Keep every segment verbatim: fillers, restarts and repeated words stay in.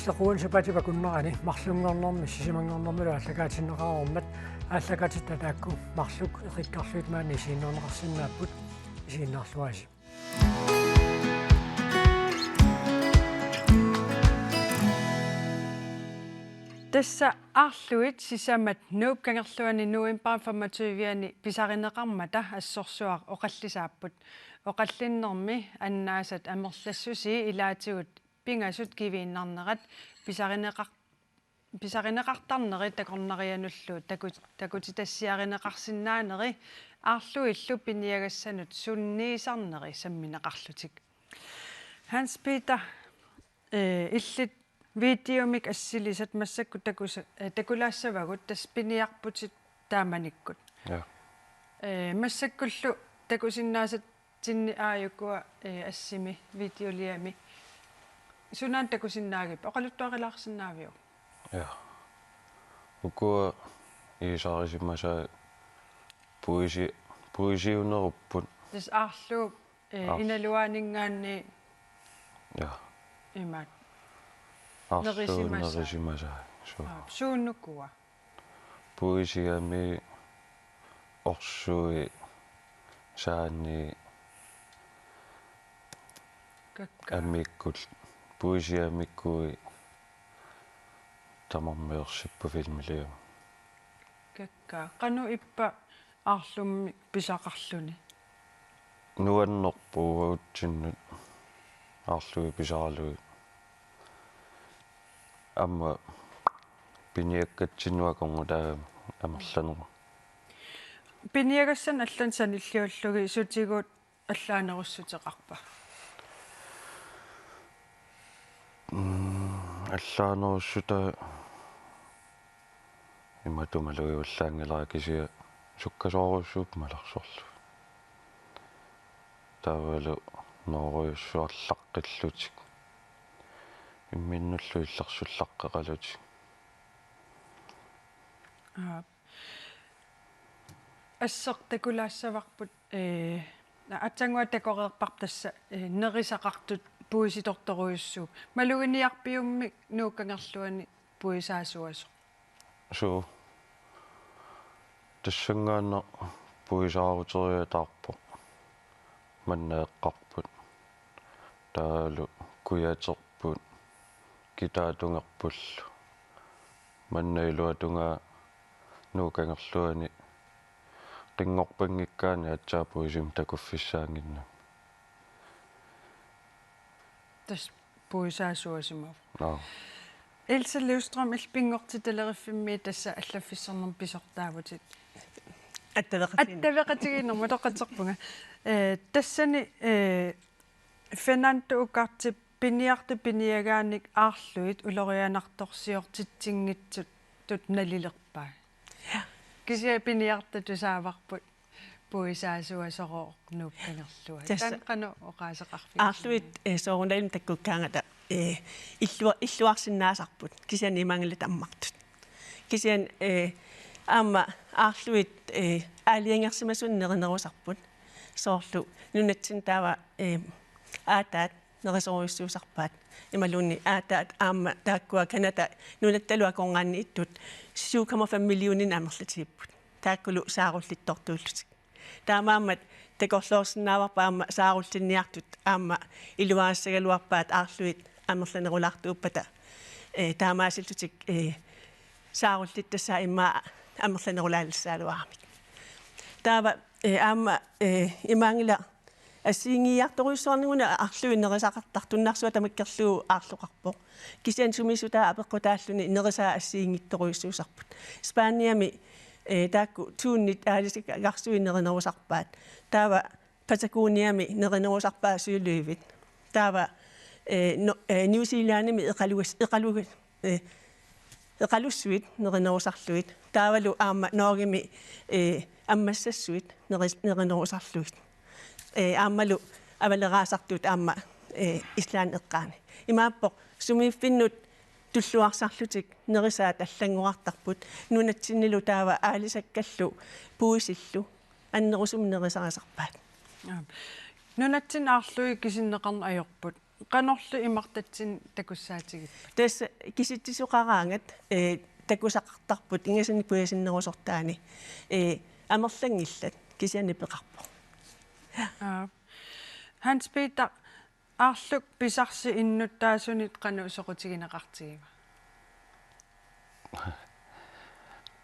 Takuan sapaatip akunnerani marlunngornermi sisamanngornermilu aallakaatinneqareermat aallakaatitaq taakku marluk eqikkarlugit maani isiginnaarneqarsinnaapput, isiginnaarluarisi. Tassa Aarluit sisamat Nuup Kangerluani novembarip femogtyve-ani pisarineqarmata assorsuaq oqallisaapput. Oqallinnermi annaasat amerlassusii ilaatigut pingasut kiviinnarnerat pisarineqar-, pisarineqartarneri takornarianullu taku-, takutitassiarineqarsinnaaneri Aarluillu piniagassanut sunniisarneri sammineqarlutik. Hans Peter, eh, illit videomik assilisat massakkut takus-, eh, takulaassavagut tassa piniarputit taamanikkut. Ja. Eh, massakkullu takusinnaasatsinni aajukua, eh, assimi videoliami. Sunaana takusinnaagippat? Oqaluttuarilaarsinnaaviuk? Ja. Ukua iisarisimasaat puisi-, puisiunerupput. Tassa Aarluup, eh, Aarl-, inaluaaninngaanniit. Ja. Imaat. Aarluup nerisimasaat. Nerisimasaat. Suu. Aa, suunukua? Puisiami, orsui, saani, kakkaak, amikkut, puisiamikkui tamarmik orsippat filmiliami. Kakkaak, qanoq ippa Aarlummik pisaqarluni? Nuannerpoq uagutsinnut Aarluit pisaralugit. Aamma piniakkatsinnut akornutaagami amerlanerusoq. Piniagassanik allanik sanilliullugit sutigut allaanerussuteqarpa? Mm, allaanerussutaa imatut malugivallaanngilara, kisianni sukkasoorujussuupput malarsorlugit. Taavalu noorujussuarlaqqillutik. Imminnullu illersullaqqeqalutik. Aap. Asseq takulaassavarput, eh, aatsaannguaq takoreerparput tassa, eh, nerisaqartut puisitortorujussuupput. Maluginiarpiummik Nuup Kangerluani puisaasuasoq? Suu. Tassanngaannaq puisaaruteriataarpoq. Manna eqqarput. Taavalu kujaterput. Kitaatungerpullu. Manna iluatungaa Nuup Kangerluani. Qinngorpanngikkaanni aatsaat puisimik takuffissaannginnami. Tassa puisaasuasimavoq. Aap. Else Livstrøm, illit Pinngortitaleriffimmit tassa allaffissornermi pisortaavutit. Attaveqatigiinnermut. Attaveqatigiinnermut, utoqqatserpunga. Eh, tassani, eh, Fernando Ugarte piniartut piniagaannik Aarluit ulorianartorsiortitsinngitsutut nalilerpai. Ja. Kisianni piniartutut saavarput puisaasuasorooq Nuup Kangerluat. Tassa. Taanna qanoq oqaaseqarfigisinnaa? Aarluit, eh, soorunalimi takkukkaangata, eh, illua-, illuarsinnaasarput. Kisianni imaanngillat ammartut. Kisianni, eh, aamma Aarluit, eh, aalajangersimasunik nerinerusarput. Soorlu nunatsinni taava, eh, aataat nerisorujussuusarpaat. Imaluunniit aataat aamma taakkua Canada nunattalu akornanniittut syv komma fem millioninik amerlatigipput. Taakkulu saarullittortuullutik. Taamaammat takorloorsinnaavarput aamma saarullinniartut aamma iluarissagaluarpaat Aarluit amerlanerulaartuuppata. Eh, taamaasillutik, eh, saarullittassai immaqa amerlanerulaalissagaluaramik. Taava, eh, aamma, eh, imaanngilaq assigiinngiiartorujussuarnikuuna Aarluit nerisaqartartut, nunarsua tamakkerlugu aarloqarpoq. Kisianni sumiissutaa apeqqutaalluni nerisaat assigiinngitsorujussuusarput. Spaniami, eh, taakku tuunit aalisagarsuit nerinerusarpaat. Taava Patagoniami nerinerusarpaat søløvit. Taava, eh, no-, eh, New Zealandimi eqalugas-, eqalugas-, eh, eqalussuit nerinerusarlugit. Taavalu aamma Norgemi, eh, ammassassuit neri-, nerinerusarlugit. Eh, aammalu avaleraasartut aamma, eh, Island eqqaani. Imaappoq sumiiffinnut tulluarsarlutik nerisaat allanngorartarput. Nunatsinnilu taava aalisakkallu puisillu annerusumik nerisarisarpaat. Aap. Nunatsinni Aarluit kisinneqarneq ajorput. Qanorlu imartatsinni takussaatigippit? Tassa kisitsisoqaraangat, ee, takusaqartarput ingasannik kujasinnerusortaani, ee, amerlanngillat kisianni peqarpoq. Aap. Hans Peter, Aarluk pisarsi innuttaasunit qanoq soqutigineqartigiva?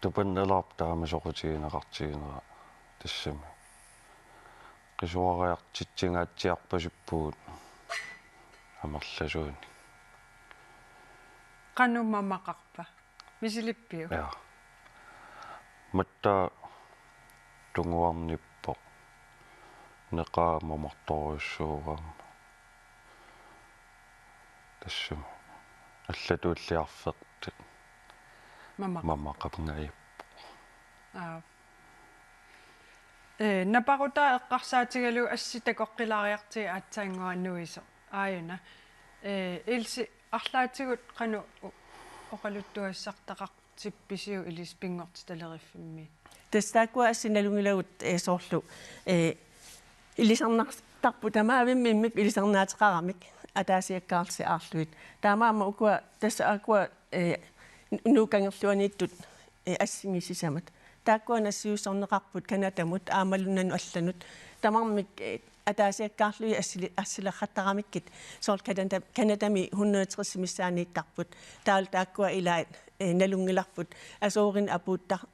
Tupannalaarpoq taama soqutigineqartiginera tassami. Qisuariartitsingaatsiarpasippugut amerlasuunik. Qanoq mamaqarpa? Misilippiuk? Ja. Mattaa tunguarnippoq. Neqaa mamartorujussuuvoq aamma. Tassami. Allatulli arfertit. Mama. Mamaqanngajappoq. Aap. Ee, naparutaa eqqarsaatigalugu assi takoqqilaariartigu aatsaannguaq nuisoq. Aajuna. Ee, Ilse, arlaatigut qanoq o-, oqaluttuassartaqartippisiuk ilissi Pinngortitaleriffimmit? Tassa taakkua assi nalunngilagut, ee, soorlu, ee, ilisarnartarput tamavimmik ilisarnaateqaramik ataasiakkaarlutik aarluit. Taamaammat ukua tassa aakkua, ee, Nuup Kangerluaniittut, ee, assigiinngissamat. Taakkua nassiussorneqarput Canadamut aammalu nunanut allanut. Tamarmik, ee, ataasiakkaarlugit assili-, assileraqattaqaramikkit soorlu Canada-, Canadami hundrede tres missaaniittarput. Taavalu taakkua ilaat, ee, nalunngilarput asuurini apuuttartut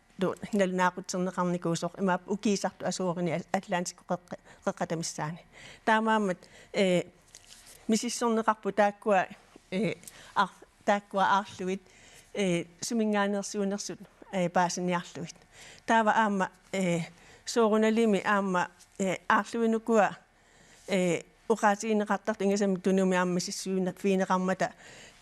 nalunaaqutserneqarnikuusoq imaappoq ukiisartut asuurini At-, Atlantikkut qeqqa-, qeqqata missaani. Taamaammat, ee, misissorneqarput taakkua, ee, ar-, taakkua aarluit, ee, suminngaanneersuunersut, ee, paasiniarlugit. Taava aamma, ee, soorunalimi aamma, ee, aarluinnukua, ee, oqaatigineqartartut ingasammik Tunumi aamma misissuineq-, -figineqarmata,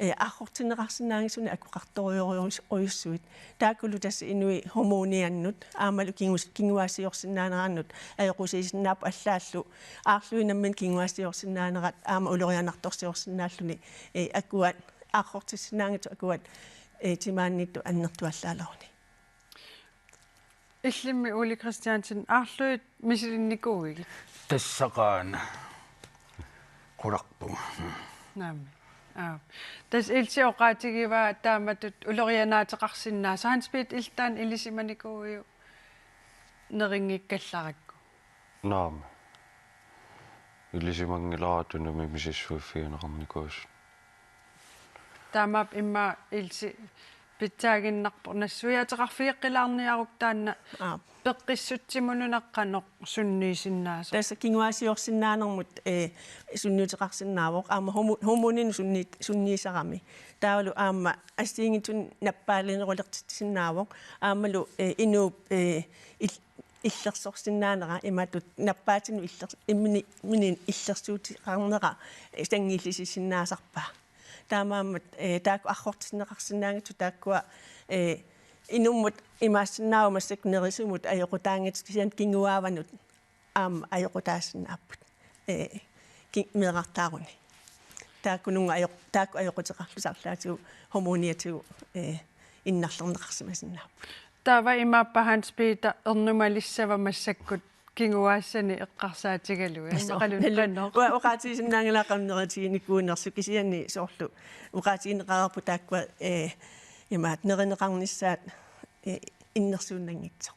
ee, arrortinneqarsinnaanngitsunik akoqartorujorujussuit. Taakkulu tassa inuit hormoniannut aammalu kingus-, kinguaassiorsinnaanerannut ajoqusiisinnaapput allaallu aarluinnarmik kinguaassiorsinnaanerat aamma ulorianartorsiorsinnaalluni, ee, akuat arrortissinnaanngitsut akuat, ee, timaaniittut annertuallaaleruni. Illimmi Ole Kristiansen, aarluit misilinnikuuigit? Tassaqaana. Qularpunga. Naamik. Aap. Tassa Ilse oqaatigivaa taamatut ulorianaateqarsinnaasoq, Hans Peter, illit taanna ilisimanikuuiuk nerinngikkallarakkit? Naamik. Ilisimanngilara Tunumi misissuiffigineqarnikuusoq. Taamaappoq immaqa Ilse pitsaaginnarpoq nassuiaateqarfigeqqilaarniaruk taanna. Aap. Peqqissutsimununa qanoq sunniisinnaasoq? Tassa kinguaassiorsinnaanermut, ee, sunniuteqarsinnaavoq. Aamma hormo-, hormoninut sunni-, sunniisarami. Taavalu aamma assigiinngitsunik nappaalinerulertitsisinnaavoq. Aammalu, ee, inuup, ee, il-, illersorsinnaanera imatut nappaatinut iller-, immini-, -minin illersuuteqarnera, ee, sanngiillisissinnaasarpaa. Taamaammat, ee, taakku arrortinneqarsinnaanngitsut taakkua, ee, inummut imaassinnaavoq massakkut nerisumut ajoqutaanngitsut kisianni kinguaavanut aamma ajoqutaasinnaapput. Ee, ki-, meerartaaruni. Taakkununnga ajoq-, taakku ajoquteqarlutik arlaatigut hormoniatigut, ee, innarlerneqarsimasinnaapput. Taava imaappa Hans Peter ernumalissava massakkut kinguaassani eqqarsaatigalugu? Tassa immaqaluunniit nalli-, qanoq? Uanga oqaatigisinnaanngilara qanoq neritiginikuunersut kisianni soorlu oqaatigineqareerput taakkua, ee, imaat nerineqarnissaat, ee, innersuunnanngitsoq.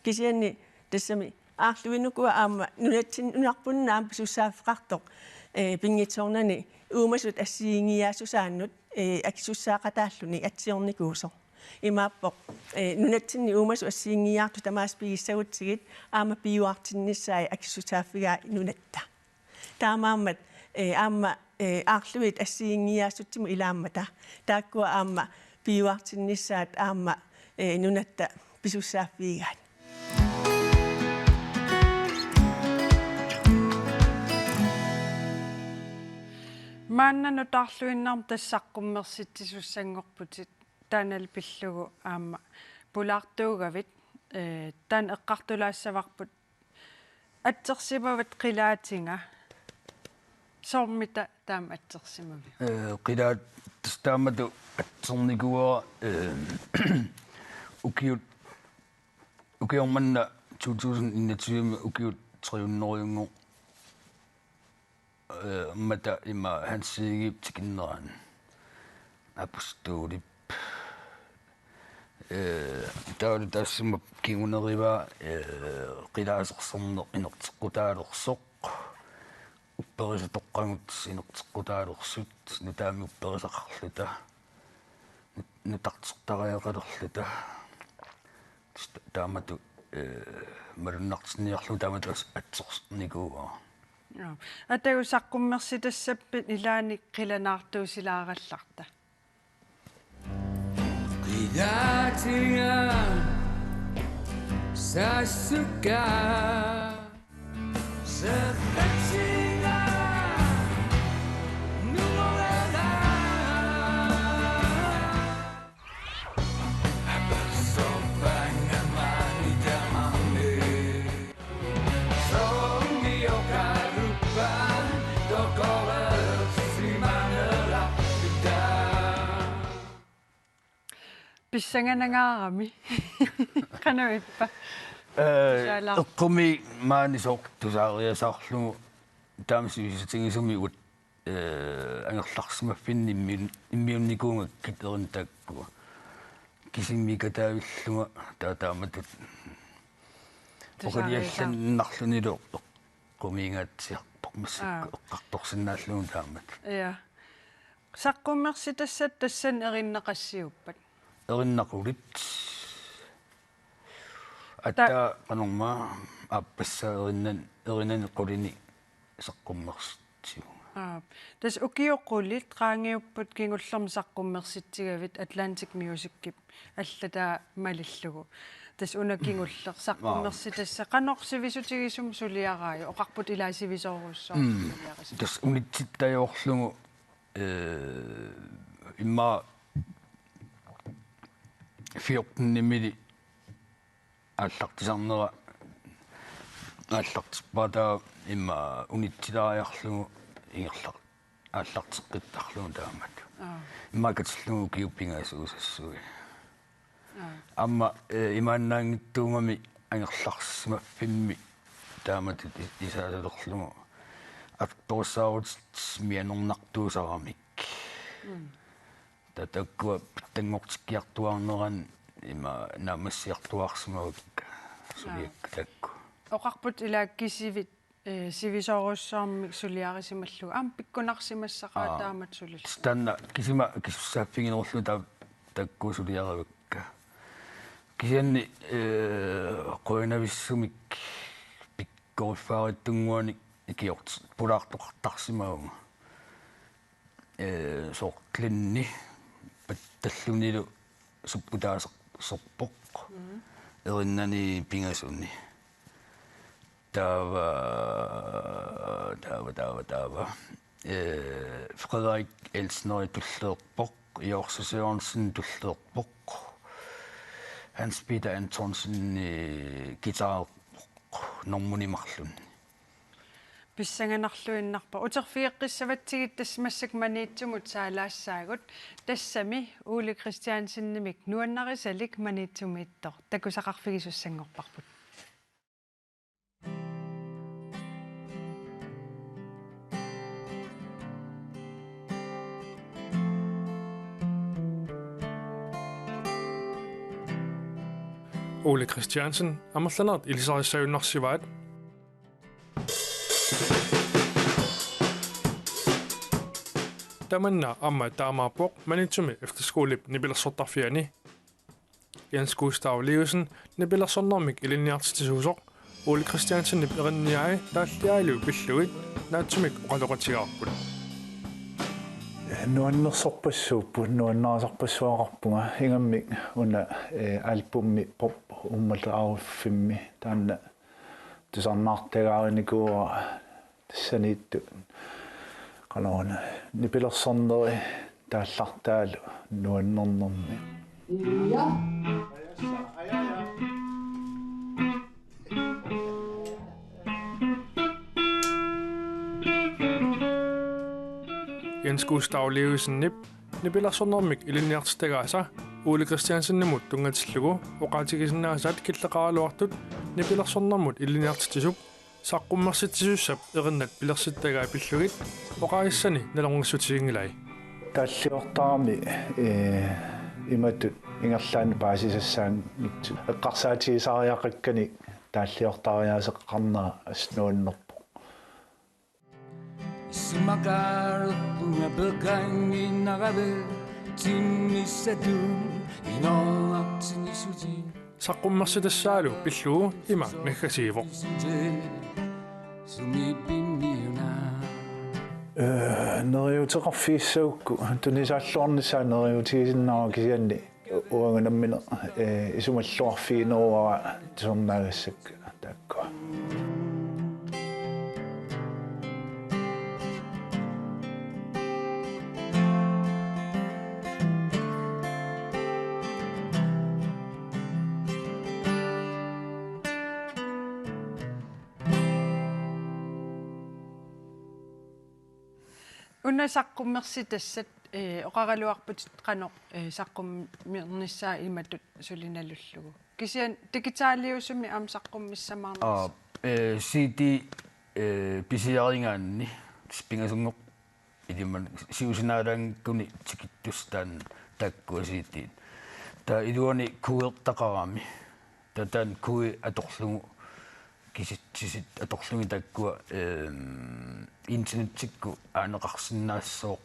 Kisianni tassami aarluinnukua aamma nunatsin-, nunarput aamma pisussaaffeqartoq, ee, pinngitsoornani uumasut assigiinngiiaassusaannut, ee, akisussaaqataalluni atsiornikuusoq. Imaappoq, ee, nunatsinni uumasut assigiinngiiaartut tamaasa pigissagutsigit aamma piuartinnissaat akisussaaffigaat nunatta. Taamaammat, ee, aamma, ee, aarluit assigiinngiiaassutsimut ilaammata. Taakkua aamma piuartinnissaat aamma, ee, nunatta pisussaaffigigaat. Maanna nutaarluinnarmut tassa saqqummersitsisussanngorputit, taannali pillugu aamma pulaartuugavit, ee, taanna eqqartulaassavarput. Atsersimavat qilaatinga. Soormita taama atsersimavit? Ee, qilaat-, tassa taamatut atsernikua, ee, ukiut, ukioq manna to tusind enogtyve ukiut tre hundrede Eh, aamma taava ima Hans Egedep tikinnerani. Apostolip. Eh, taavalu taassuma kingunerivaa, eh, qilaasersorneq inerteqqutaalersoq. Upperisatoqqagut inerteqqutaalersut, nutaamik upperisaqarluta. Nut-, nutartertariaqalerluta. Taamatut, eh, malunnartinniarlugu taamatut as-, atsersornikuuara. Joo. Atagu saqqummersitassappit ilaanni qilanaartuusilaarallarta. Qilaatinga saassuka. Seqqatsinga numorera. Apersorpanga maani tamarmi. Pissanganangaarami. Qanoq ippa? Eh, tusaalaar- eqqumiik maani sooq tusaariasaarlugu taama sivisutigisumik uanga, eh, angerlarsimaffinni immiun-, immiunnikuugakkit erinataakku. Kisimiikataavillunga taava taamatut. Tusaariasaar- oqiliallannarlunilu eqqumiingaatsiarpoq massakkut. Aa. Eqqartorsinnaallugu taamatut. Ja. Saqqummersitassat tassani erinneqassiuppat? Erinnaqulit. Ta- Aatsaat qanormaa aappassaa erinnan-, erinani qulini saqqummersitsivunga. Aap. Tassa ukiut qulit qaangiupput kingullermik saqqummersitsigavit Atlantic Musicip allataa malillugu. Tassa una kingulleq saqqummersitassat qanoq sivisutigisumik suliaraajuk, oqarput ilaa sivisoorujussuarmik. Mm. Suliarisat. Tassa unitsittajoorlugu, eh, immaqa fjortenimili aallartisarnera aallartippaata immaqa unitsilaariarlugu ingerlaq aallarteqqittarlugu taamatut. Aa. Immaqa katillugu ukiut pingasuusassuit. Aa. Aamma, eh, imaannaanngitsuugami angerlarsimaffimmi taamatut i-, isaasalerlugu atortussaarutit mianernartuusaramik. Mm. Taava taakkua pitsanngortikkiartuaarnerani ima naammassiartuaarsimavakka suliakka taakku. Oqarput ilaa kisivit, eh, sivisoorujussuarmik suliarisimallugu. Aamma pikkunarsimassaqaat. Aa. Taamatut sulillugu. Taanna kisima kisussaaffiginerullugu taa-, taakku suliarivakka. Kisianni, eh, qujanavissumik pikkoriffaaruttunnguanik ikiortit pulaartoqartarsimavunga. Eh, soorlu Glenni pattallunilu supputaaserpoq. Mm. Erinani pingasuni. Taava, taava, taava, taava. Eh, Frederik Elsner tulleerpoq, Jorse Sørensen tulleerpoq. Hans Peter Antonsen, eh, guitarerpoq, normuni marlunni. Pissanganarluinnarpoq. Uterfigeqqissavatsigit tassa massakkut Maniitsumut saalaassaagut. Tassami Ole Kristiansenimik nuannarisalik Maniitsumiittoq. Takusaqarfigisussanngorparput. Ole Kristiansen, amerlanerit ilisarissajunnaarsivaat. Tamanna aamma taamaappoq Maniitsumi Efterskolip nipilersortarfiani. Jens Gustav Olivesen nipilersornermik ilinniartitsisuusoq Ole Kristiansenip erinniai taalliaaliu pillugit naatsumik oqaloqatigaarput. Nuannersorpassuupput, nuannarisarpassuaqarpunga, ingammik una, eh, albumi Pop uummataaruffimmik taanna tusarnaartagaarinikuuara. Tassaniittut qanoruna nipilersorneri taallartaalu nuannernermi. Ja. Jens Gustav Levisenip nipilersornermik ilinniartitagaasa Ole Kristiansenimut tunngatillugu oqaatigisinnaasaat killeqaraluartut nipilersornermut ilinniartitsisup Saqqummersitsisussap erinnat pilersittagai pillugit oqarissani nalornissutiginngilai. Taalliortarami, ee, imatut ingerlaannaq paasisassaanngitsut. Eqqarsaatigisariaqakkani taalliortariaaseqqaarnera assut nuannerpoq. Isumaqarpunga peqannginnarami timmissatut inorartinissutsit. Saqqummersitassaalu pillugu ima naggasiivoq. Sumipinniuna. Ee, neriuuteqarfigissagukku tunisaalluarnissaa neriuutigisinnaavara kisianni uanga nammineq, ee, isumalluarfigineruara tusarnaagassakka taakkua. Una saqqummersitassat, ee, oqaraluarputit qanoq, ee, saqqummernissaa imatut suli nalullugu. Kisianni digitaliusumik aamma saqqummissamaarnissaq. Aa, ee, C D, ee, pisiarigaanni tassa pingasunngorpoq ilumut siusinaalaanngukkuni tikittussat taanna taakkua C D-t. Taava iluani kuertaqarami. Taava taanna kui atorlugu kisitsisit atorlugit taakkua, ehm, internettikkut aaneqarsinnaassooq.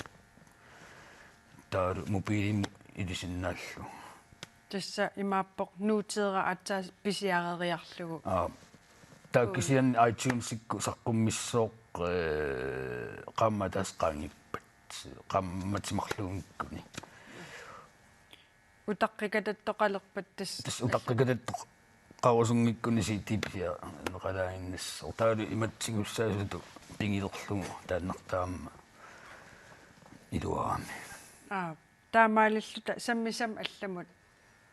Taavalu mobilimut ilisinnaallugu. Tassa imaappoq nuuteera aatsaat pisiareriarlugu. Aa. Taava kisianni iTunesikkut saqqummissooq, ee, qaammat ataaseq qaangiuppat. Qaammatit marluunngikkuni. Utaqqikatattoqalerpat tassa. Tassa utaqqikatattoqarusunngikkuni C D pisiarineqalaaginnassaaq. Taavalu imatut tigussaasutut pigilerlugu taannartaa aamma iluarami. Aa, taamaalilluta sammisamut allamut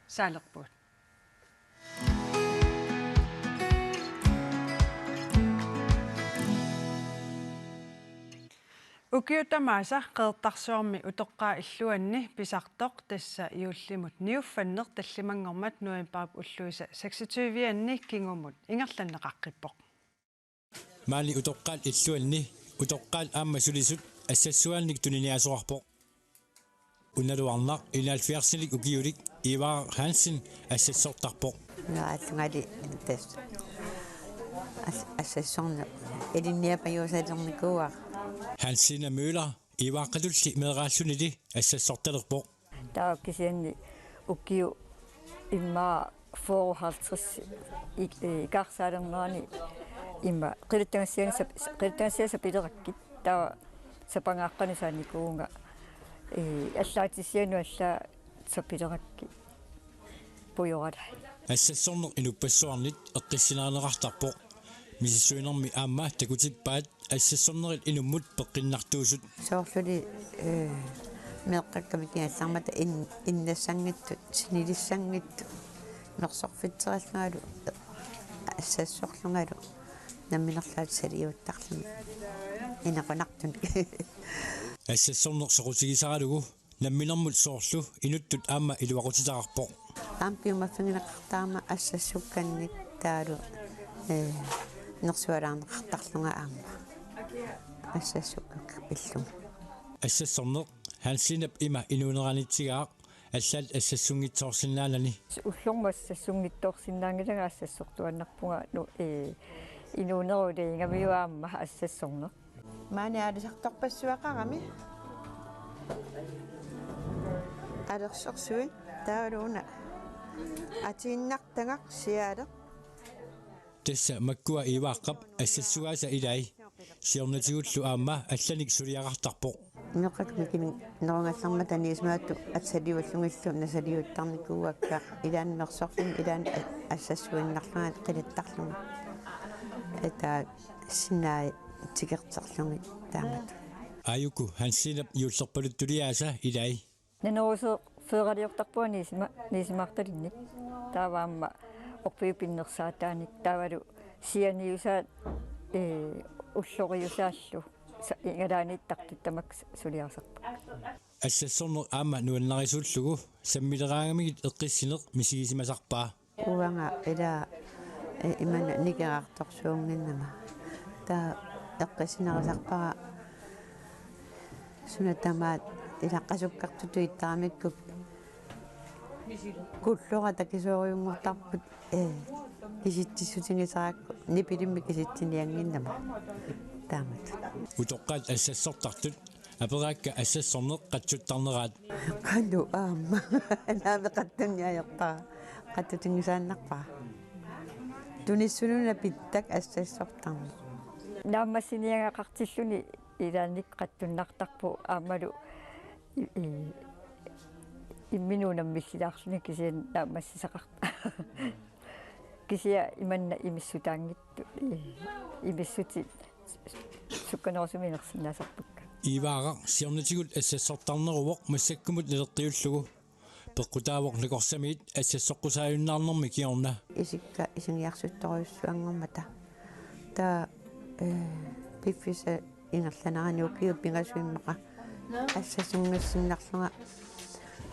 saalerpugut. Ukiut tamaasa Qeqertarsuarmi utoqqaat illuanni pisartoq, tassa juullimut niuffanneq tallimanngormat novembarip ulluisa seksogtyve-anni kingumut ingerlanneqaqqippoq. Maani utoqqaat illuanni utoqqaat aamma sulisut assassuaannik tuniniaasoqarpoq. Unaluarnaq enoghalvfjerdsinik ukiulik Ivar Hansen assassortarpoq. Naallungali tassa as-, assassorneq ilinniapajuusalernikuuara. Hansina Møller Ivaqqatulli meeraallunili assassortalerpoq. Taava kisianni ukiut immaqa fyrre halvtreds ik-, ee, ikaarsalernerani immaqa qilattagassianik sap-, qilattagassiat sapilerakkit. Taava sapangaaqqanik saanikuuvunga, ee, allaatissiannut allaat sapilerakkit pujoralai. Assassorneq inuppassuarnit eqqissinerineqartarpoq. Misissuinermi aamma takutippaat assassornerit inummut peqqinnartuusut. Soorluli, ee, meeqqakka mikigallarmata in-, innassanngitsut, sinilissanngitsut, mersorfitserallungalu, assassorlungalu, namminerluunniit saliuttarluni, inequnartunik. Assassorneq soqutigisaralugu namminermut soorlu inuttut aamma iluaqutitaqarpoq. Aamma piumaffigineqartarama assassukkannik taavalu, ee, nersualaarneqartarlunga aamma assassukkakkaq pillunga. Assassorneq Hansenap ima inuuneranitsigaaq allaat assassunngitsoorsinnaanani. Ullormut assassunngitsoorsinnaanngilanga assassortuaannarpunga nu-, ee, inuuneruliigamiuk aamma assassorneq. Maani aalisartorpassuaqarami. Alersorsuit taavalu una atiinnartagaq siaaleq. Tassa makkua Ivaqqap assassugaasa ilai. Siornatigullu aamma allanik suliaqartarpoq. Meeqqakka mikinerugallarmata niusimaattut assaliullugillu nasaliuttarnikuuakka ilaanni mersorluni ilaanni a-, assassuinnarlunga qilattarlunga. Eta sinai tikerterlugit taamatut. Aajuku Hansenap juullerpaluttuliaasa ilai. Nanerusoq fyrreliortarpunga niisima-, niisimaartalinnik. Taava aamma orpiup pinnersaataanik. Taavalu sianiusaat, ee, ulloriusaallu. Sa-, igalaaniittartut tamakku suliarisarput. Assassorneq aamma nuannarisuullugu sammileraangamigit eqqissineq misigisimasarpaa. Uanga ila, ee, imana nikerartorsuunnginnama. Taava eqqissinerisarpara suna tamaat ilaqqasukkartutut ittaramikkut kullora takisoorujunngortarput, ee, kisitsissutigisarakku nipilimmik kisitsiniannginnama taamatut. Utoqqaat assassortartut aperaakka assassorneq qatsuttarneraat. Qanoq aamma. Naamik qatsunniarpara. Qatsutigisaannarpara. Tunissununa pittak assassortarneq. Naammassiniagaqartilluni ilaanni qatsunnartarpoq aammalu i-, i-, imminut unammillaarluni kisianni naammassisaqartarpoq. Kisianni imanna imissutaanngitsoq, i-, imissutit sukkanerusumik inersinnaasarpakka. Iivaaraq siornatigut assassortarneruvoq massakkumut naleqqiullugu. Peqqutaavoq nakorsamiit assassoqqusaajunnaarnermi kingorna. Isikka isigiarsuttorujussuanngormata. Taava, ee, piffissap ingerlanerani ukiut pingasut immaqa assassunngissinnarlunga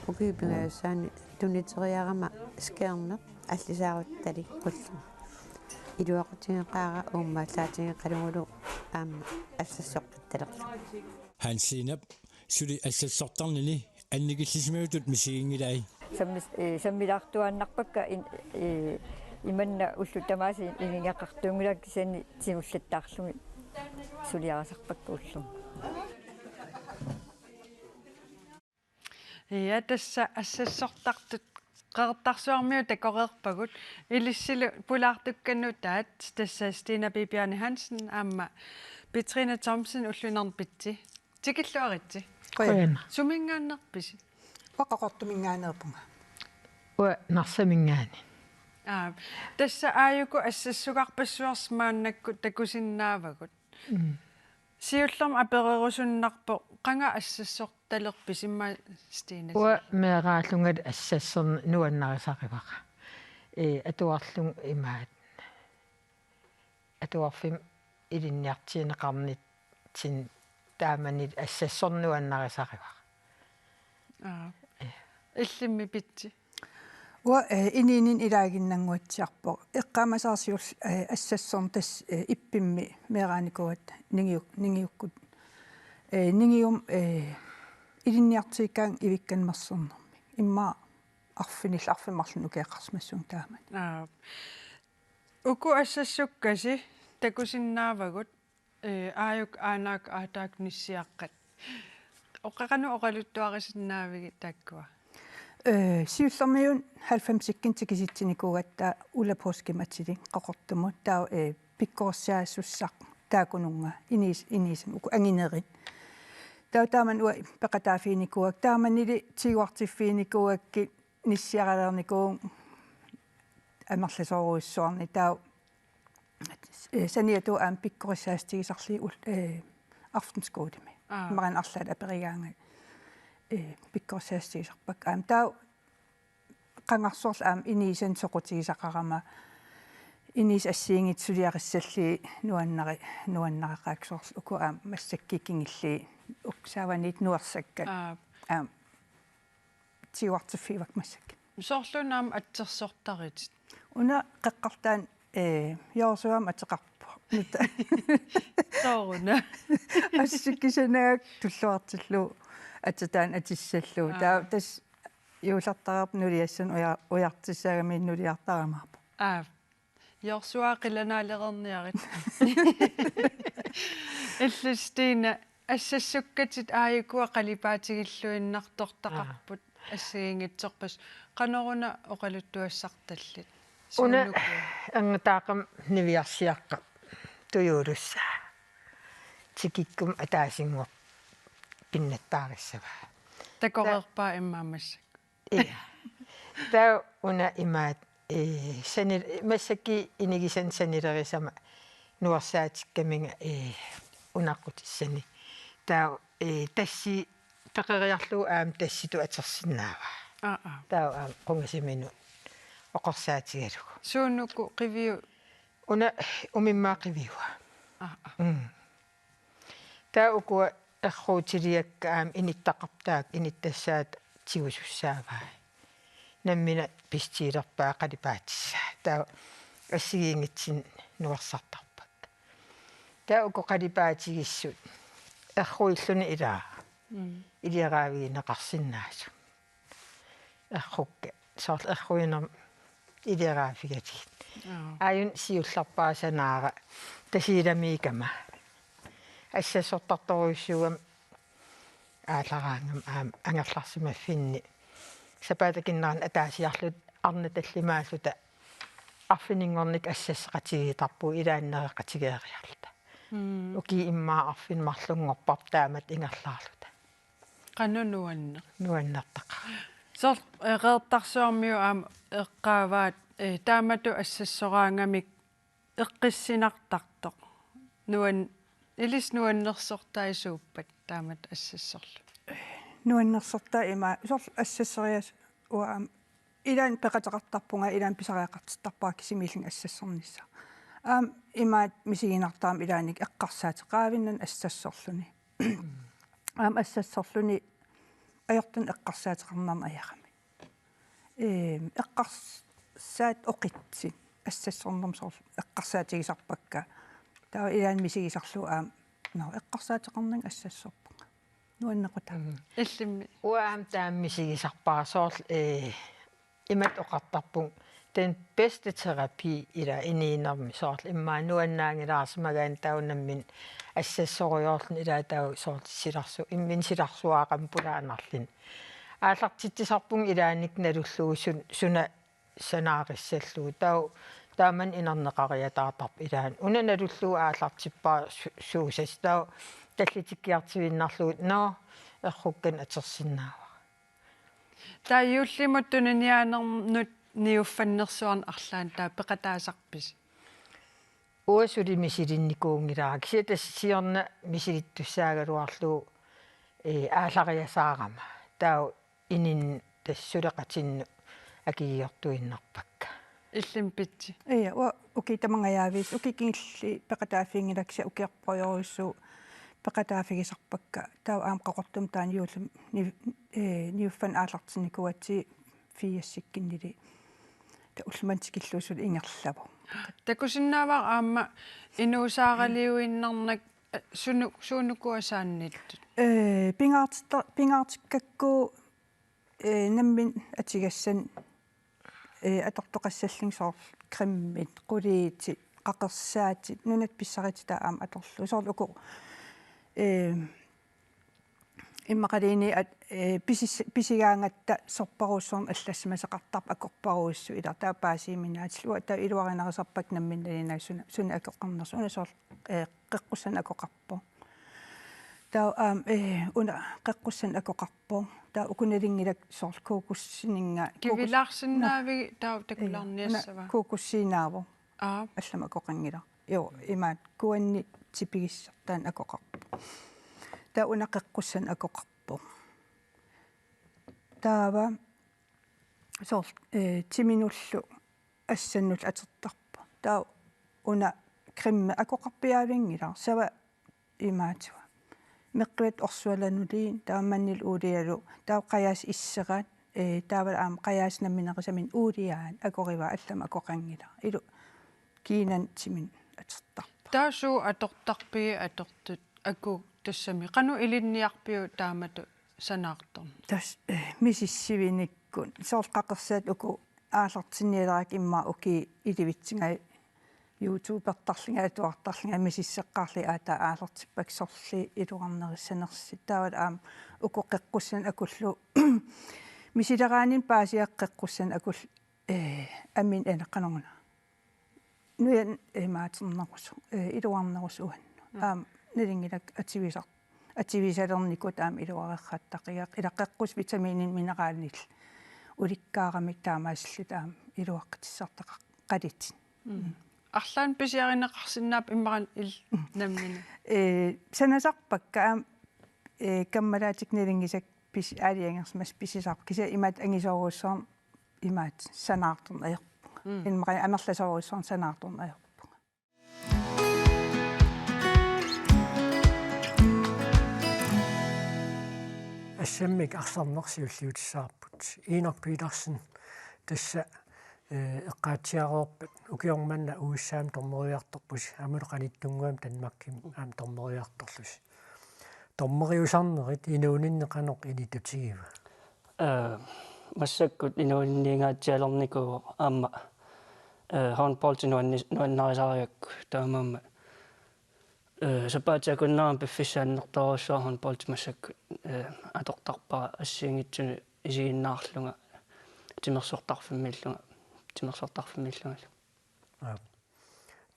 ukiut pingajussaanni tuniteriarama skærmeq allisaaruttalik qullunga. Iluaqutigeqaara uummaallaatigeqalugulu aamma assassoqqittalerlugu. Hansinap suli assassortarnini annikillisimajuttut misiginngilai. Sammis-, ee, sammilaartuaannarpakka in-, ee, imanna ullut tamaasa inigaqartuunngilakka kisianni tigullattaarlugit suliarisarpakka ullumi. Ja, tassa assassortartut Qeqertarsuarmiut takoreerpagut, ilissilu pulaartukkat nutaat, tassa Stina Bibiane Hansen aamma Petrine Thomsen ulluinnarni pitsi. Tikilluaritsi. Qujanaq. Suminngaanneerpisi? Uanga Qaqortuminngaanneerpunga. Uanga Narsaminngaanniit. Aa, tassa aajuku assassugarpassuarsi maannakkut takusinnaavagut. Mm. Siullermik apererusunnarpoq, qanga assassortalerpisi immaqa, Stine? Uanga meeraallungali assassorneq nuannarisarivara. Ee, atuarlunga imaat. Atuarfimmi ilinniartigineqarnitsinni taamani assassorneq nuannarisarivara. Aa. Ee. Illimmi pitsi? Uanga, eh, inuuninni ilaaginnannguatsiarpoq. Eqqaamasara siulleq, eh, assassorneq tassa, eh, ippimmi meeraanikuugatta ningiu-, ningiukkut. Eh, ningiumi, eh, ilinniartigigaanni ivikkanik mersornermik. Immaqa arfinillit arfineq-marlunnik ukioqarsimassuunga taamani. Aa. Uku assassukkasi takusinnaavagut. Ee, aajuku aanaakku aataakkut nissiaqqat. Oqa-, qanoq oqaluttuarisinnaavigit taakkua? Ee, siullermik halvfemsikkunni tikisitsinikuugatta Ulla Paaskimik atilik Qaqortumut taava, ee, pikkorissaasussaaq taakkununnga inuus-, inuusunik uku anginerit. Taava taamani uanga peqataaffiginikuuakka taamanili tiguartiffiginikuugakkit nissiaralernikuuvunga amerlasoorujussuarnik taava eh, saniatigut aamma pikkorissaassutigisarlugit ul-, eh, aftenskoolimi. Aa. Immaqa arlaat aperigaangat, eh, pikkorissaassutigisarpakka. Aamma taava qangarsuarlu aamma inuusunik soqutigisaqarama inuusuttut assigiinngitsut suliarissallugit nuannari-, nuannaraqaakka soorlu uku aamma massakkut kingulliit uku saavaniit nuersakkat. Aa. Aamma tiguartiffigaakka massakkut. Soorlu una aamma atsersortaritit? Una qeqqartaani, eh, Jorsua aamma ateqarpoq. Nuta. Sooruna? Asseq kisanagakku tulluartillugu atataani atissallugu. Aa. Taava tassa juullertareerpoq nuliassani uja-, ujartussaagamiuk nuliartarumaarpoq. Aa. Jorsua qilanaalereerniarit. Illit Stine, assassukkatit aajukua qalipaatigilluinnartortaqarput. Aa. Assigiinngitsorpassuit. Qanoruna oqaluttuassartallit? Una suunukua? Erngutaaqami niviarsiaqqap tujuulussaa. Tikikkuma ataasinngorpat pinnattaarissavaa. Takoreerpaa immaqa massakkut. Ja. Taava una imaat, eh, sani-, massakkut inigisannik sanilerisama nuersaatikkaminga, eh, unaqqutissani. Taava, eh, tassi peqeriarlugu aamma tassitut atorsinnaavaa. Aa, aa. Taava aamma qungasiminut oqorsaatigalugu. Suunuku, Qiviu? Una umimmaap Qiviua. Aa, aa. Mm. Taava ukua erruutiliakka aamma inuttaqartaat inuttassaata tigusussaavai. Nammineq pisitigilerpaa qalipaatissaa. Taava assigiinngitsunik nuersartarpakka. Taava uku qalipaatigisut erruilluni ilaa. Mm. Iliaraavigineqarsinnaasut. Errukka. Soorlu erruinermi iliaraavigalugit. Aa. Aajuna siullerpaasanaara Tasiilamiikkama. Assassortartorujussuugami aallaraangama aamma angerlarsimaffinni. Sapaatip akunnerani ataasiarluta arnat tallimaalluta arfininngornikkut assasseqatigiittarpugut ilaanni nereqatigeeriarluta. Mm. Ukiut immaqa arfineq-marlunngorparput taamatut ingerlaarluta. Qanoq nuanneq. Nuannertaqaaq. Soorlu, eh, Qeqertarsuarmiut aamma eqqaavaat, eh, taamatut assassoraangamik eqqissinartartoq. Nuan-, ilissi nuannersortai suuppat taamatut assassorluni? Nuannersortai ima soorlu assassorias uanga aamma ilaanni peqateqartarpunga, ilaanni pisariaqartittarpunga kisimiillunga assassornissaa. Aamma imaattoq misiginartarami ilaanni eqqarsaateqarnani assassorluni. Aamma assassorluni ajortunik eqqarsaateqarnarneq ajorami. Eem, eqqarsaat oqitsit assassornermi soorlu eqqarsaatigisarpakka. Taava ilaanni misigisarlugu aamma, nå, eqqarsaateqarnanga assassorpunga. Nuannequtaa. Mm. Illimmi. Uanga aamma taama misigisarpara soorlu, eh, imatut oqartarpunga, den bedste terapi ilaa inuunermi soorlu immaqa nuannaanngilaarsimagaanni taava nammineq assassorujoorluni ilaa taava soorlu silarsu-, imminut silarsuaaqami pulaannarluni. Aallartitsisarpunga ilaannikkut nalullugu sun-, suna sanaarissallugu. Taava taamani inerneqariataartarpoq ilaanni. Una nalullugu aallartippara su-, suusasi. Taava tallitikkiartuinnarlugu, nå, errukkanik atorsinnaavara. Taava juullimut tuniniaanernut niuffannersuarnut arlaannik taava peqataasarpisi? Uanga suli misilinnikuunngilara. Kisianni tassa siorna misilittussaagaluarlugu, eh, aallariasaarama. Taava inunnut tassa suleqatinnut akigiortuinnarpakka. Illimmi pitsi? Ija, uanga ukiut tamangajaviisa, ukiut kingulliit peqataaffiginngilakka kisianni ukiorpassuarujussuit peqataaffigisarpakka. Taava aamma Qaqortumi taanna juullimi ni-, eh, niuffanneq aallartinnikuugatsigit firsikkinnili. Taava ullumimut tikillugu suli ingerlavoq. Takusinnaavara aamma inuusaaraliuinnarnak, eh, sunu-, suunukua saannittut? Eh, pingaartitta-, pingaartikkakku, eh, nammineq atugassanik, eh, atortoqassallugit soorlu cremit, quliutit, qaqersaatit, nunatta pissarititat aamma atorlugit. Soorlu uku, eh, immaqaluunniit at-, eh, pisis-, pisigaangatta sorparujussuarnik allassimasoqartarpoq akorparujussuit ilaa taava paasiuminaatillugu taava iluarinerusarpakka nammineq nalinginnaasumik suna, sunik akoqarnersoq una soorlu, eh, qeqqussanik akoqarpoq. Taava aamma, eh, una qeqqussanik akoqarpoq. Taava uku nalunngilaat soorlu kokosininnga-, kokos-, Kivilaarsinnaavigit taava takulaarniassava? Una kokosiinaavoq. Aap. Allamik akoqanngilaq. Joo, imaattoq kuanni tipigissartaannik akoqarpoq. Taava una qeqqussanik akoqarpoq. Taava soorlu, eh, timinullu assannullu atortarpoq. Taava una creme akoqarpiaavinngilara. Sava imaattoq. Meqqivatit orsualanuliit, taava manniluulialu, taava qajaasut isserat, eh, taava aamma qajaasut nammineq samin uuliaat akorivaa allamik akoqanngilaq. Ilu kiinannut timinut atortarpara. Taava suut atortarpigit atortut akut tassami. Qanoq ilinniarpiuk taamatut sanaartorneq? Tassa, eh, misissivinikkut. Soorlu qaqersaatit uku aallartinnialerakkit immaqa ukiut ilivitsunga YouTubertarlunga, atuartarlunga, misissoqqaarlugit aatsaat aallartippakka sorliit iluarnerussanersut. Taavalu aamma uku qeqqussanik akullugu. Misileraanni paasiaq qeqqussanik akullugu, eh, ammineq, eh, qanoruna. Nujan, eh, imaatinnerusoq, eh, iluarnerusoq uannut. Mm. Aamma nalunngilaat atuisar-, atuisalernikut aamma iluareqqattaqiga. Ila qeqqusat vitamininit mineralinillu ulikkaaramik taamaasillutik aamma iluaqqutissartaqaqqalutik. Mm. Mm. Arlaannik pisiarineqarsinnaapput immaqa il-, mm, nammineq. Eh, sanasarpakka aamma, eh, kammalaatikka nalunngisakka pis-, aalajangersimasut pisisarput. Kisianni imaattoq angisoorujussuarmik imaattoq sanaartorneq ajorpunga. Mm. Immaqa amerlasoorujussuarmik sanaartorneq ajorpunga. Assammik arsarneq siulliutissavarput. Iinaq Petersen tassa Ee, eqqaatsiaroorpat ukioq manna U S A-mi dommeriartorpusi, aammalu qanittunnguamik Danmarkimi aamma dommeriartorlusi. Dommeriusarnerit inuuninni qanoq ilittutigiva? Ee, massakkut inuuninniingaatsialernikuuvoq aamma, ee, håndboldi nuanni-, nuannarisarigakku, taamaammat, ee, sapaatip akunnerani piffissaq annertoorujussuaq håndboldi massakkut, ee, atortarpara assigiinngitsunut isiginnaarlunga timersortarfimmiillunga, timersortarfimmiillungalu. Aap.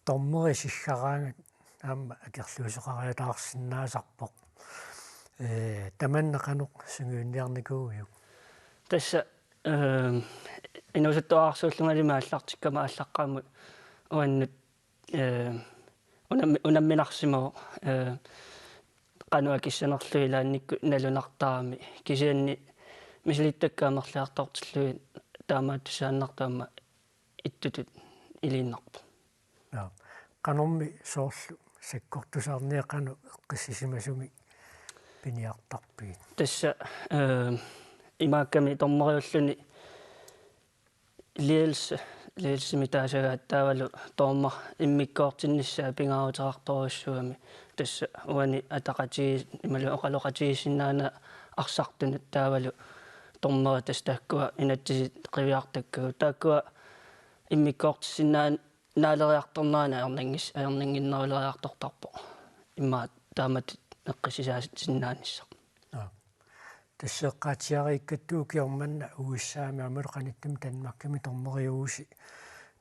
Dommeri siggaraangat aamma akerliusoqariataarsinnaasarpoq. Ee, tamanna qanoq sungiunniarnikuuiuk? Tassa, ee, inuusuttuararsuullungalu aallartikkama aallaqqaammut uannut, ee, unammi-, unamminarsimavoq, ee, qanoq akissanerlugit ilaannikkut nalunartarami. Kisianni misilittakkat amerliartortillugit taamaattusaannartut aamma ittutut iliinnarpoq. Jaa. Qanormi soorlu sakkortusarniat qanoq eqqissisimasumik piniartarpigit? Tassa, ee, imaakkami dommeriulluni ledelse, ledelsimi taasagaat taavalu dommeri immikkoortinnissaa pingaaruteqartorujussuugami. Tassa uani ataqatigis-, imaluunniit oqaloqatigiissinnaaneq arsartunut taavalu dommeri tassa taakkua inatsisit qiviartakkagut. Taakkua immikkoortissinnaan-, naaleriartornerani ajornanngis-, ajornannginneruleriartortarpoq. Immaqa taamatut eqqissisaasinnaanissaq. Aap. Tassa eqqaatsiariikkatta ukioq manna U S A-mi aammalu qanittumi Danmarkimi dommeriuvusi.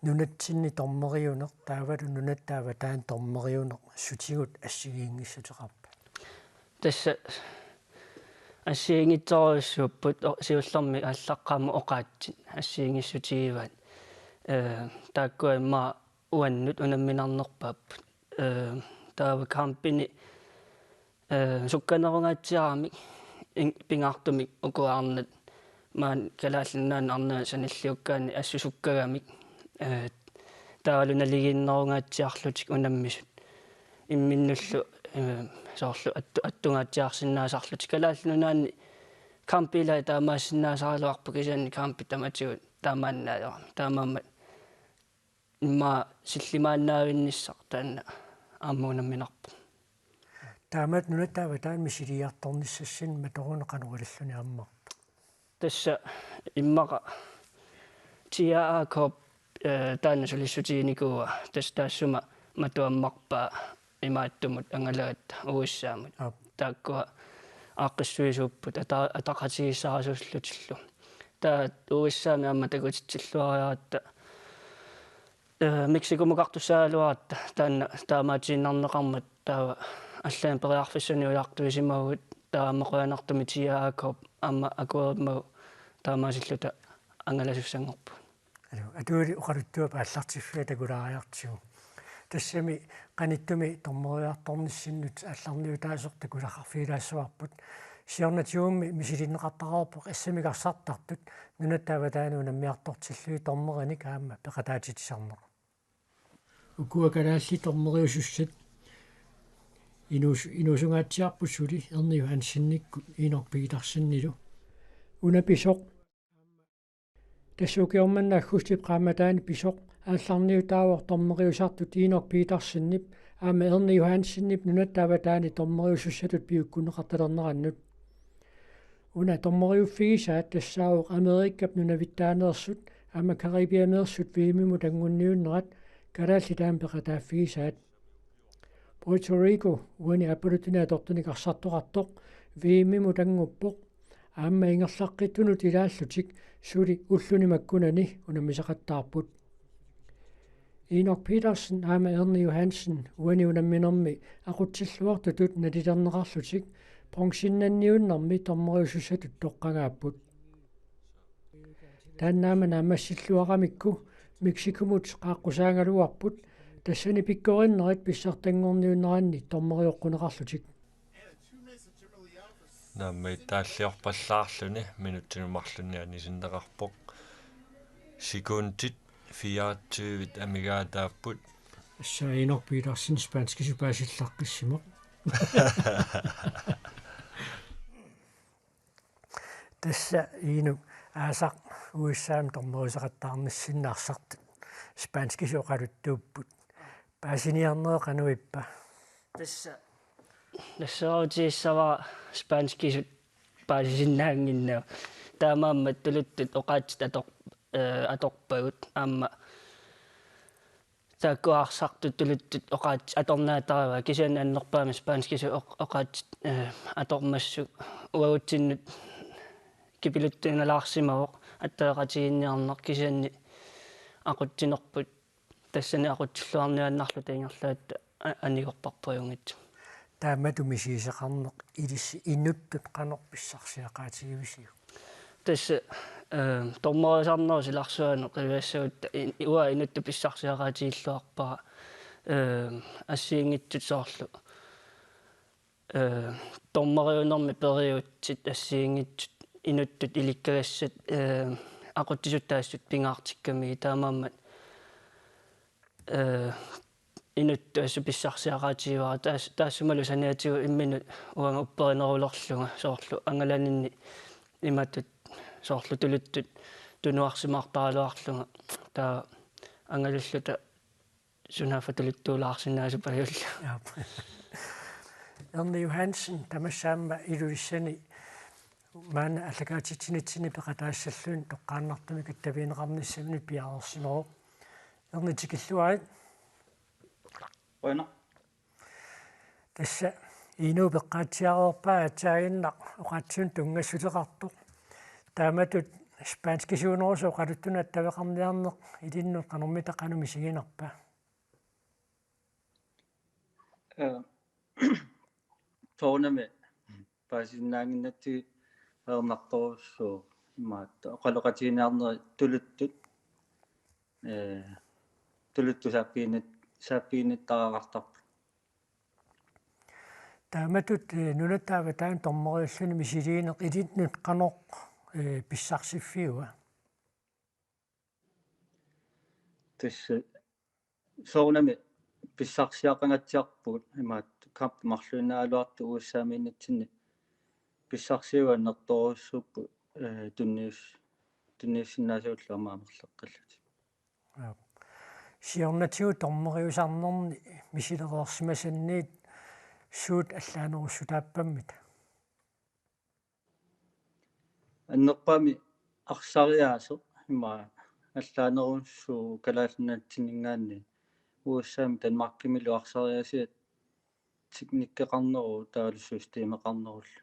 Nunatsinni dommeriuneq taavalu nunatta avataani dommeriuneq sutigut assigiinngissuteqarpa? Tassa assigiinngitsorujussuupput, o-, siullermik aallaqqaammut oqaatsit assigiinngissutigivaat. Ee, taakkua immaqa uannut unamminarnerpaapput. Ee, taava kampini, ee, sukkanerungaatsiaramik in-, pingaartumik uku arnat maani Kalaallit Nunaanni arnat sanilliukkaanni assut sukkagamik, ee, taavalu naligiinnerungaatsiarlutik unammisut. Imminnullu, ee, soorlu attu-, attungaatsiarsinnaasarlutik. Kalaallit Nunaanni kampi ilaat taamaassinnaasaraluarpoq, kisianni kampi tamatigut taamaannaajuramik. Taamaammat immaqa sillimaannaavinnissaq taanna aamma unamminarpoq. Taamatut nunatta avataani misiliiartornissassinnik matoruneq qanoq ililluni ammarpa? Tassa immaqa T A A Cup, ee, taanna sulissutiginikuuaa. Tassa taassuma matu ammarpaa imaattumut angalagatta U S A-mut. Aap. Taakkua aaqqissuisuupput ata-, ataqatigiissaarasuullutillu. Taava U S A-mi aamma takutitsilluariaratta, ee, Mexicomukartussaagaluaratta, taanna taamaatiinnarneqarmat taava allanik periarfissanik ujartuisimavugut, taava aamma qujanartumik T A A Cup aamma akuerimmagu taamaasilluta angalasussanngorpugut. Aluu, atuili oqaluttuap aallartiffia takulaariartigu. Tassami qanittumi dommeriartornissinnut aallarniutaasoq takusaqarfigilaassavarput. Siornatigummi misilinneqartaraarpoq assamik arsartartut nunatta avataani unammiartortillugit dommerinik aamma peqataatitsisarneq. Ukua kalaallit dommeriusussat inuus-, inuusungaatsiarput suli Erni Johansenikkut Enok Petersenilu. Una pisoq. Tassa ukioq manna aggustip qaammataani pisoq aallarniutaavoq dommeriusartut Enok Petersenip aamma Erni Johansenip nunatta avataani dommeriusussatut piukkunneqartalernerannut. Una dommeriuffigisaat tassaavoq Amerikap nunavittaaneersut aamma Caribeameersut V M-imut anngunniunnerat kalaallit aamma peqataaffigisaat. Puerto Rico uani aappaluttunik atortunik arsartoqartoq V M-imut annguppoq. Aamma ingerlaqqittunut ilaallutik suli ulluni makkunani unammisaqattaarput. Enok Petersen aamma Erni Johansen uani unamminermi aqutsilluartutut nalilerneqarlutik bronzennanniunnermi dommeriusussatut toqqagaapput. Taanna aamma naammassilluaramikku Mexicomut qaaqqusaagaluarput, tassani pikkorinnerit pissartanngorniunneranni dommerioqquneqarlutik. Naammagittaalliorpallaarluni minutsinik marlunnik anisinneqarpoq. Sekundit fireogtyve amigaataapput. Tassa Enok Petersen spanskisut paasillaqqissimasoq. Tassa Enok aasaq U S A-mi dommeriusaqattaarnissinni arsartut spanskisut oqaluttuupput. Paasiniarnerit qanoq ippa? Tassa nassaarutigissavat spanskisut paasisinnaannginnavut. Taamaammat tuluttut oqaatsit ator-, eh, atorpagut aamma taakku arsartut tuluttut oqaatsit atornaataraat kisianni annerpaamik spanskisut oq-, oqaatsit, eh, atormassuk uagutsinnut kipiluttuinnalaarsimavoq attaveqatigiinniarneq kisianni aqutsinerput tassani aqutsilluarniaannarluta ingerlaannaq a-, anigorparput ajunngitsumik. Taamatut misigiseqarneq ilissi inuttut qanoq pissarsiaqaatigivisiuk? Tassa, eh, dommeriusarnerup silarsuanut qiviassagutta in-, uanga inuttut pissarsiaqaatigilluarpara, eh, assigiinngitsut soorlu. Eh, dommeriunermi periutsit assigiinngitsut inuttut ilikkagassat, eh, aqutsisut taassutut pingaartikkamigit taamaammat, eh, inuttut assut pissarsiaqaatigivara taas-, taassumalu saniatigut imminut uanga upperinerulerlunga soorlu angalaninni imatut soorlu tuluttut tunuarsimaartaraluarlunga taava angalalluta sunaaffa tuluttuulaarsinnaasupajullu. Jaap. Erni Johansen, tamassi aamma Ilulissani maanna aallakaatitsinitsinni peqataassalluni toqqaannartumik attavigineqarnissaminut piareersimavoq. Erni tikilluarit. Qujanaq. Tassa Inuk peqqaatsiareerpaa aatsaannguaq oqaatsinut tunngassuteqartoq. Taamatut spanskisuunerusoq oqaluttunut attaveqarniarneq ilinnut qanormita qanoq misiginarpa? Eh, soorunami paasisinnaannginnatsigit ajornartorujussuuvoq imaattoq oqaloqatigiinniarnerit tuluttut, eh, tuluttut saaffiginnit-, saaffiginnittariaqartarput. Taamatut, eh, nunatta avataani dommeriulluni misiliineq ilinnut qanoq, eh, pissarsiffiua? Tassa soorunami pissarsiaqangaatsiarpugut imaattoq kampit marluinnaagaluartut U S A-miinnitsinni pissarsiugut annertoorujussuupput, eh, tunnius-, tunniussinnaasagullu aamma amerlaqqillutik. Aap. Siornatigut dommeriusarnerni misilereersimasanniit suut allaanerussutaappammi? Annerpaamik arsariaaseq ima allaanerussuuvoq Kalaallit Nunatsinninngaanniit U S A-mi Danmarkimilu arsariaasiat teknikkeqarneruvoq taavalu systemeqarnerullu.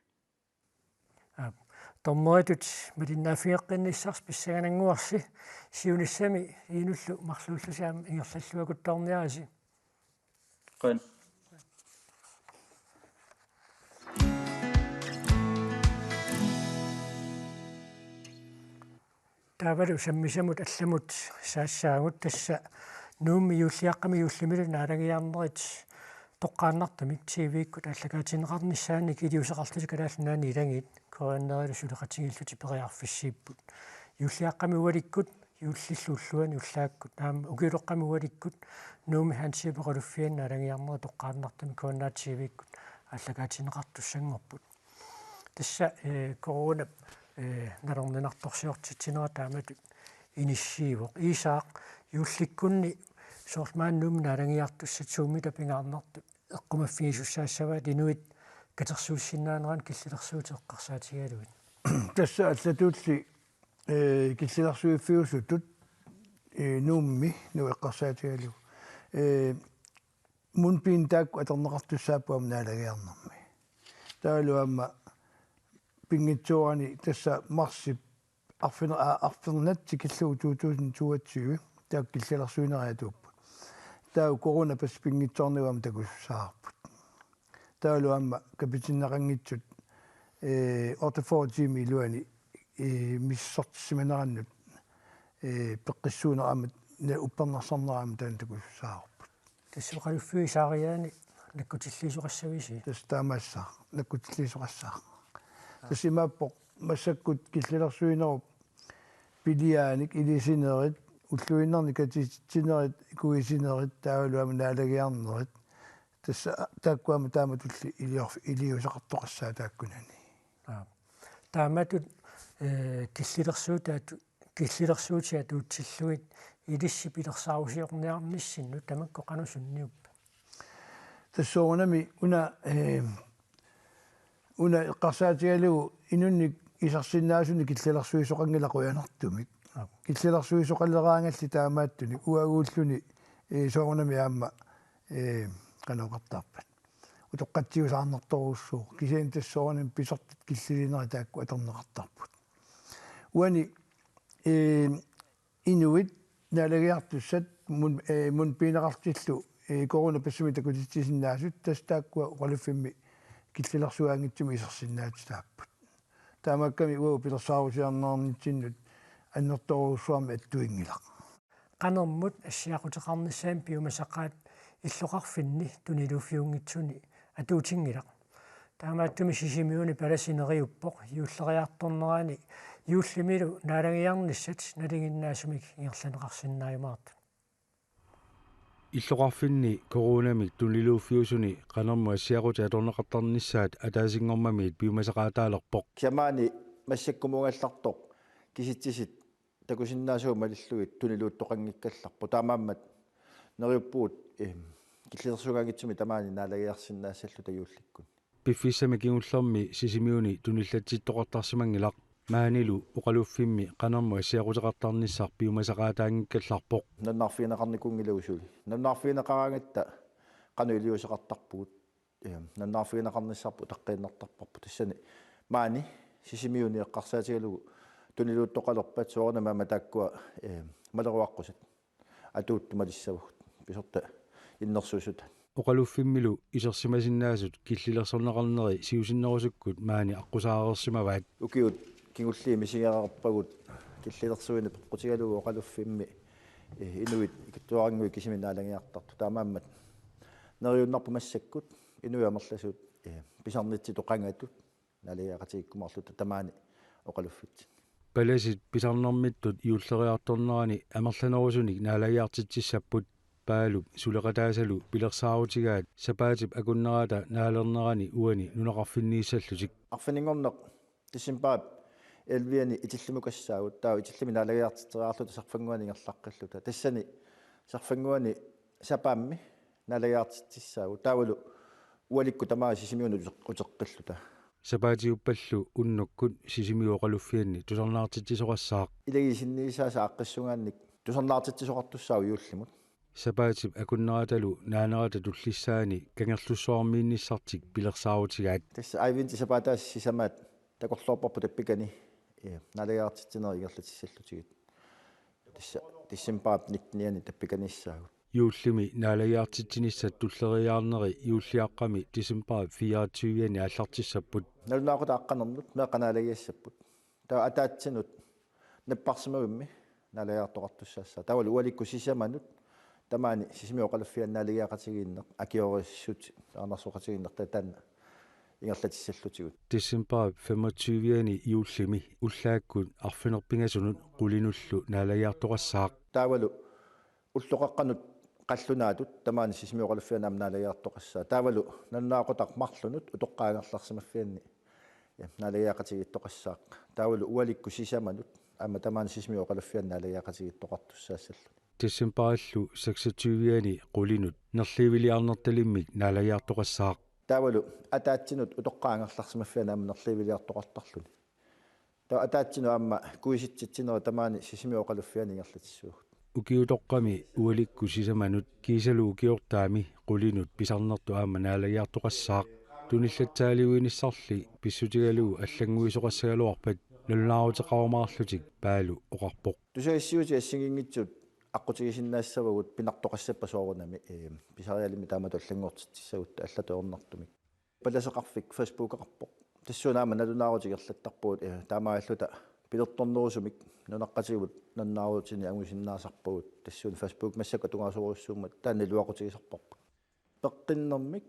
Aap. Dommeritut malinnaaffigeqqinnissarsi pissanganannguarsi siunissami Inullu marluullusi aamma ingerlalluakuttoorniarisi. Qujan. Taavalu sammisamut allamut saassaagut tassa Nuummi juulliaqqami juullimilu naalagiarnerit toqqaannartumik T V-kkut aallakaatinneqarnissaannik iliuuseqarlutik Kalaallit Nunaanni ilagiit K N R-ilu suleqatigiillutik periarfissiipput. Juulliaqqami ualikkut, juullillu ulluani ullaakkut, aamma ukiuleqqami ualikkut Nuummi Hans Jeppe Oqaluffiani naalagiarnerit toqqaannartumik K N R T V-kkut aallakaatinneqartussanngorput. Tassa, eh, coronap, eh, nalorninartorsiortitsinera taamatut inissiivoq. Iisaaq, juullikkunni soorlu maani Nuummi naalagiartussat suummita pingaarnertut eqqumaffigisussaassavat inuit katersuussinnaanerannik killilersuutit eqqarsaatigalugit? Tassa allatulli, eh, killilersuiffiusutut, eh, Nuummi Nuuk eqqarsaatigalugu. Eh, mundbind taakku atorneqartussaapput aamma naalagiarnermi. Taavalu aamma pinngitsoorani tassa marsip arfin-, aa, arfineq-marlunut tikillugu to tusind toogtyve taakku killilersuinerit atuupput. Taava coronapassi pinngitsoornagu aamma takusussaavarput. Taavalu aamma kapitinneqanngitsut, eh, otteogfyrre tiimit iluanni, eh, misissortissimanerannut, eh, peqqissuunera aamma, ne-, uppernarsarnera aamma taanna takusussaavarput. Tassa oqaluffiup isaariaani nakkutilliisoqassavisi? Tassa taamaassaaq, nakkutilliisoqassaaq. Tassa imaappoq massakkut killilersuinerup piliaanik ilisinerit, ulluinnarni katititsinerit, kuisinerit, taavalu aamma naalagiarnerit. Tassa taakku aamma taamatulli ilior-, iliuuseqartoqassaaq taakkunani. Aap. Taamatut, eh, killilersuutaat killilersuutit atuutsillugit ilissi pilersaarusiorniarnissinnut tamakku qanoq sunniuppat? Tassa soorunami una, eh, una eqqarsaatigalugu inunnik isersinnaasunik killilersuisoqanngilaq qujanartumik. Aap. Killilersuisoqaleraangalli taamaattunik uaguulluni, eh, soorunami aamma, eh, qanoq oqartarpat. Utoqqatsiusaarnartorujussuuvoq. Kisianni tassa soorunami pisortat killiliinerit taakku atorneqartarput. Uani, eh, inuit naalagiartussat mun-, eh, mundbiineqartillu, eh, coronap assimik takutitsisinnaasut tassa taakkua oqaluffimmi killilersugaanngitsumik isersinnaatitaapput. Taamaakkami uagut pilersaarusiorniarnitsinnut annertoorujussuarmik attuinngilaq. Qanermut assiaquteqarnissaanut piumasaqaat illoqarfinni tuniluuffiunngitsuni atuutinngilaq. Taamaattumik Sisimiuni palasi neriuppoq juulleriartornerani juullimilu naalagiarnissat nalinginnaasumik ingerlanneqarsinnaajumaartut. Illoqarfinni coronamik tuniluuffiusuni qanermut assiaqutit atorneqartarnissaat ataasinngormamiit piumasaqaataalerpoq. Kisianni maani massakkumuugallartoq kisitsisit takusinnaasavut malillugit tuniluuttoqanngikkallarput. Taamaammat neriuppugut, eh, killilersugaanngitsumik tamaani naalagiarsinnaassalluta juullikkut. Piffissami kingullermi Sisimiuni tunillatsittoqartarsimanngilaq. Maanilu oqaluffimmi qanermut assiaquteqartarnissaq piumasaqaataanngikkallarpoq. Nalunaarfigineqarnikuunngilagut suli. Nalunaarfigineqaraangatta qanoq iliuuseqartarpugut. Eh, nalunaarfigineqarnissarput utaqqiinnartarparput tassani. Maani Sisimiuni eqqarsaatigalugu tuniluuttoqalerpat soorunami aamma taakkua, eh, maleruaqqusat atuuttut malissavagut. Pisortat innersuussutaat. Oqaluffimmilu isersimasinnaasut killilersorneqarneri siusinnerusukkut maani aqqusaareersimavaat. Ukiut kingulliit misigereerpagut killilersuineq peqqutigalugu oqaluffimmi, eh, inuit ikittuarannguit kisimik naalagiartartut. Taamaammat neriunnarpoq massakkut inuit amerlasuut, eh, pisarnitsitut qangatut naalagiaqatigiikkumaarluta tamaani oqaluffitsinni. Palasit pisarnermittut juulleriartornerani amerlanerusunik naalagiartitsissapput. Paalup suleqataasalu pilersaarutigaat sapaatip akunnerata naalernerani uani nunaqarfinniissallutik. Arfininngorneq decembarip elleve-ani itillimukassaagut, taava itillimik naalagiartitseriarluta sarfannguani ingerlaqqilluta. Tassani sarfannguani sapaammi naalagiartitsissaagut. Taavalu ualikkut tamaasa Sisimiunut uteq-, uteqqilluta. Sapaatiuppallu unnukkut Sisimiut oqaluffianni tusarnaartitsisoqassaaq. Ilagiit sinniisaasa aaqqissugaannik tusarnaartitsisoqartussaavoq juullimut. Sapaatip akunneratalu naanerata tullissaani Kangerlussuarmiinnissartik pilersaarutigaat. Tassa adventip sapaataasa sisamaat takorloorparput tappikani, eh, naalagiartitsinerit ingerlatissallutigit. Tassa decembarip nitten-iani tappikaniissaagut. Juullimi naalagiartitsinissat tulleriiaarneri juulliaqqami decembarip fireogtyve-ani aallartissapput. Nalunaaqutaq aqqanernut meeqqat naalagiassapput. Taava ataatsinut napparsimavimmi naalagiartoqartussaassaaq. Taavalu ualikkut sisamanut tamaani Sisimiut oqaluffianni naalagiaqatigiinneq, akiorissut, aarnersoqatigiinneq taava taanna ingerlatissallutigu. Decembarip femogtyve-ani juullimi ullaakkut arfineq-pingasunut qulinullu naalagiartoqassaaq. Taavalu ulloqeqqanut qallunaatut tamaani Sisimiut oqaluffianni aamma naalagiartoqassaaq. Taavalu nalunaaqutaq marlunut utoqqaat angerlarsimaffianni, ja, naalagiaqatigiittoqassaaq. Taavalu ualikkut sisamanut aamma tamaani Sisimiut oqaluffianni naalagiaqatigiittoqartussaassallutik. Decembarillu seksogtyve-ani qulinut nerliiviliarnertalimmik naalagiartoqassaaq. Taavalu ataatsinut utoqqaat angerlarsimaffianni aamma nerliiviliartoqartarluni. Taava ataatsinut aamma kuisitsitsinerit tamaani Sisimiut oqaluffianni ingerlatissavagut. Ukiutoqqami ualikkut sisamanut kiisalu ukiortaami qulinut pisarnertut aamma naalagiartoqassaaq. Tunillatsaaliuinissarli pissutigalugu allannguisoqassagaluarpat nalunaaruteqarumaarlutik Paalu oqarpoq. Tusagassiuutit assigiinngitsut aqqutigisinnaassavagut pinartoqassappat soorunami, eh, pisarialimmi taamatut allanngortitsissagutta allatut ajornartumik. Palaseqarfik Facebookeqarpoq. Tassuuna aamma nalunaarutit ingerlattarpagut, eh, taamaalluta pilertornerusumik nunaqqatigut nalunaarutinik angusinnaasarpagut. Tassuuna Facebook massakkut atugaasorujussuummat taanna iluaqutigisarparput. Peqqinnermik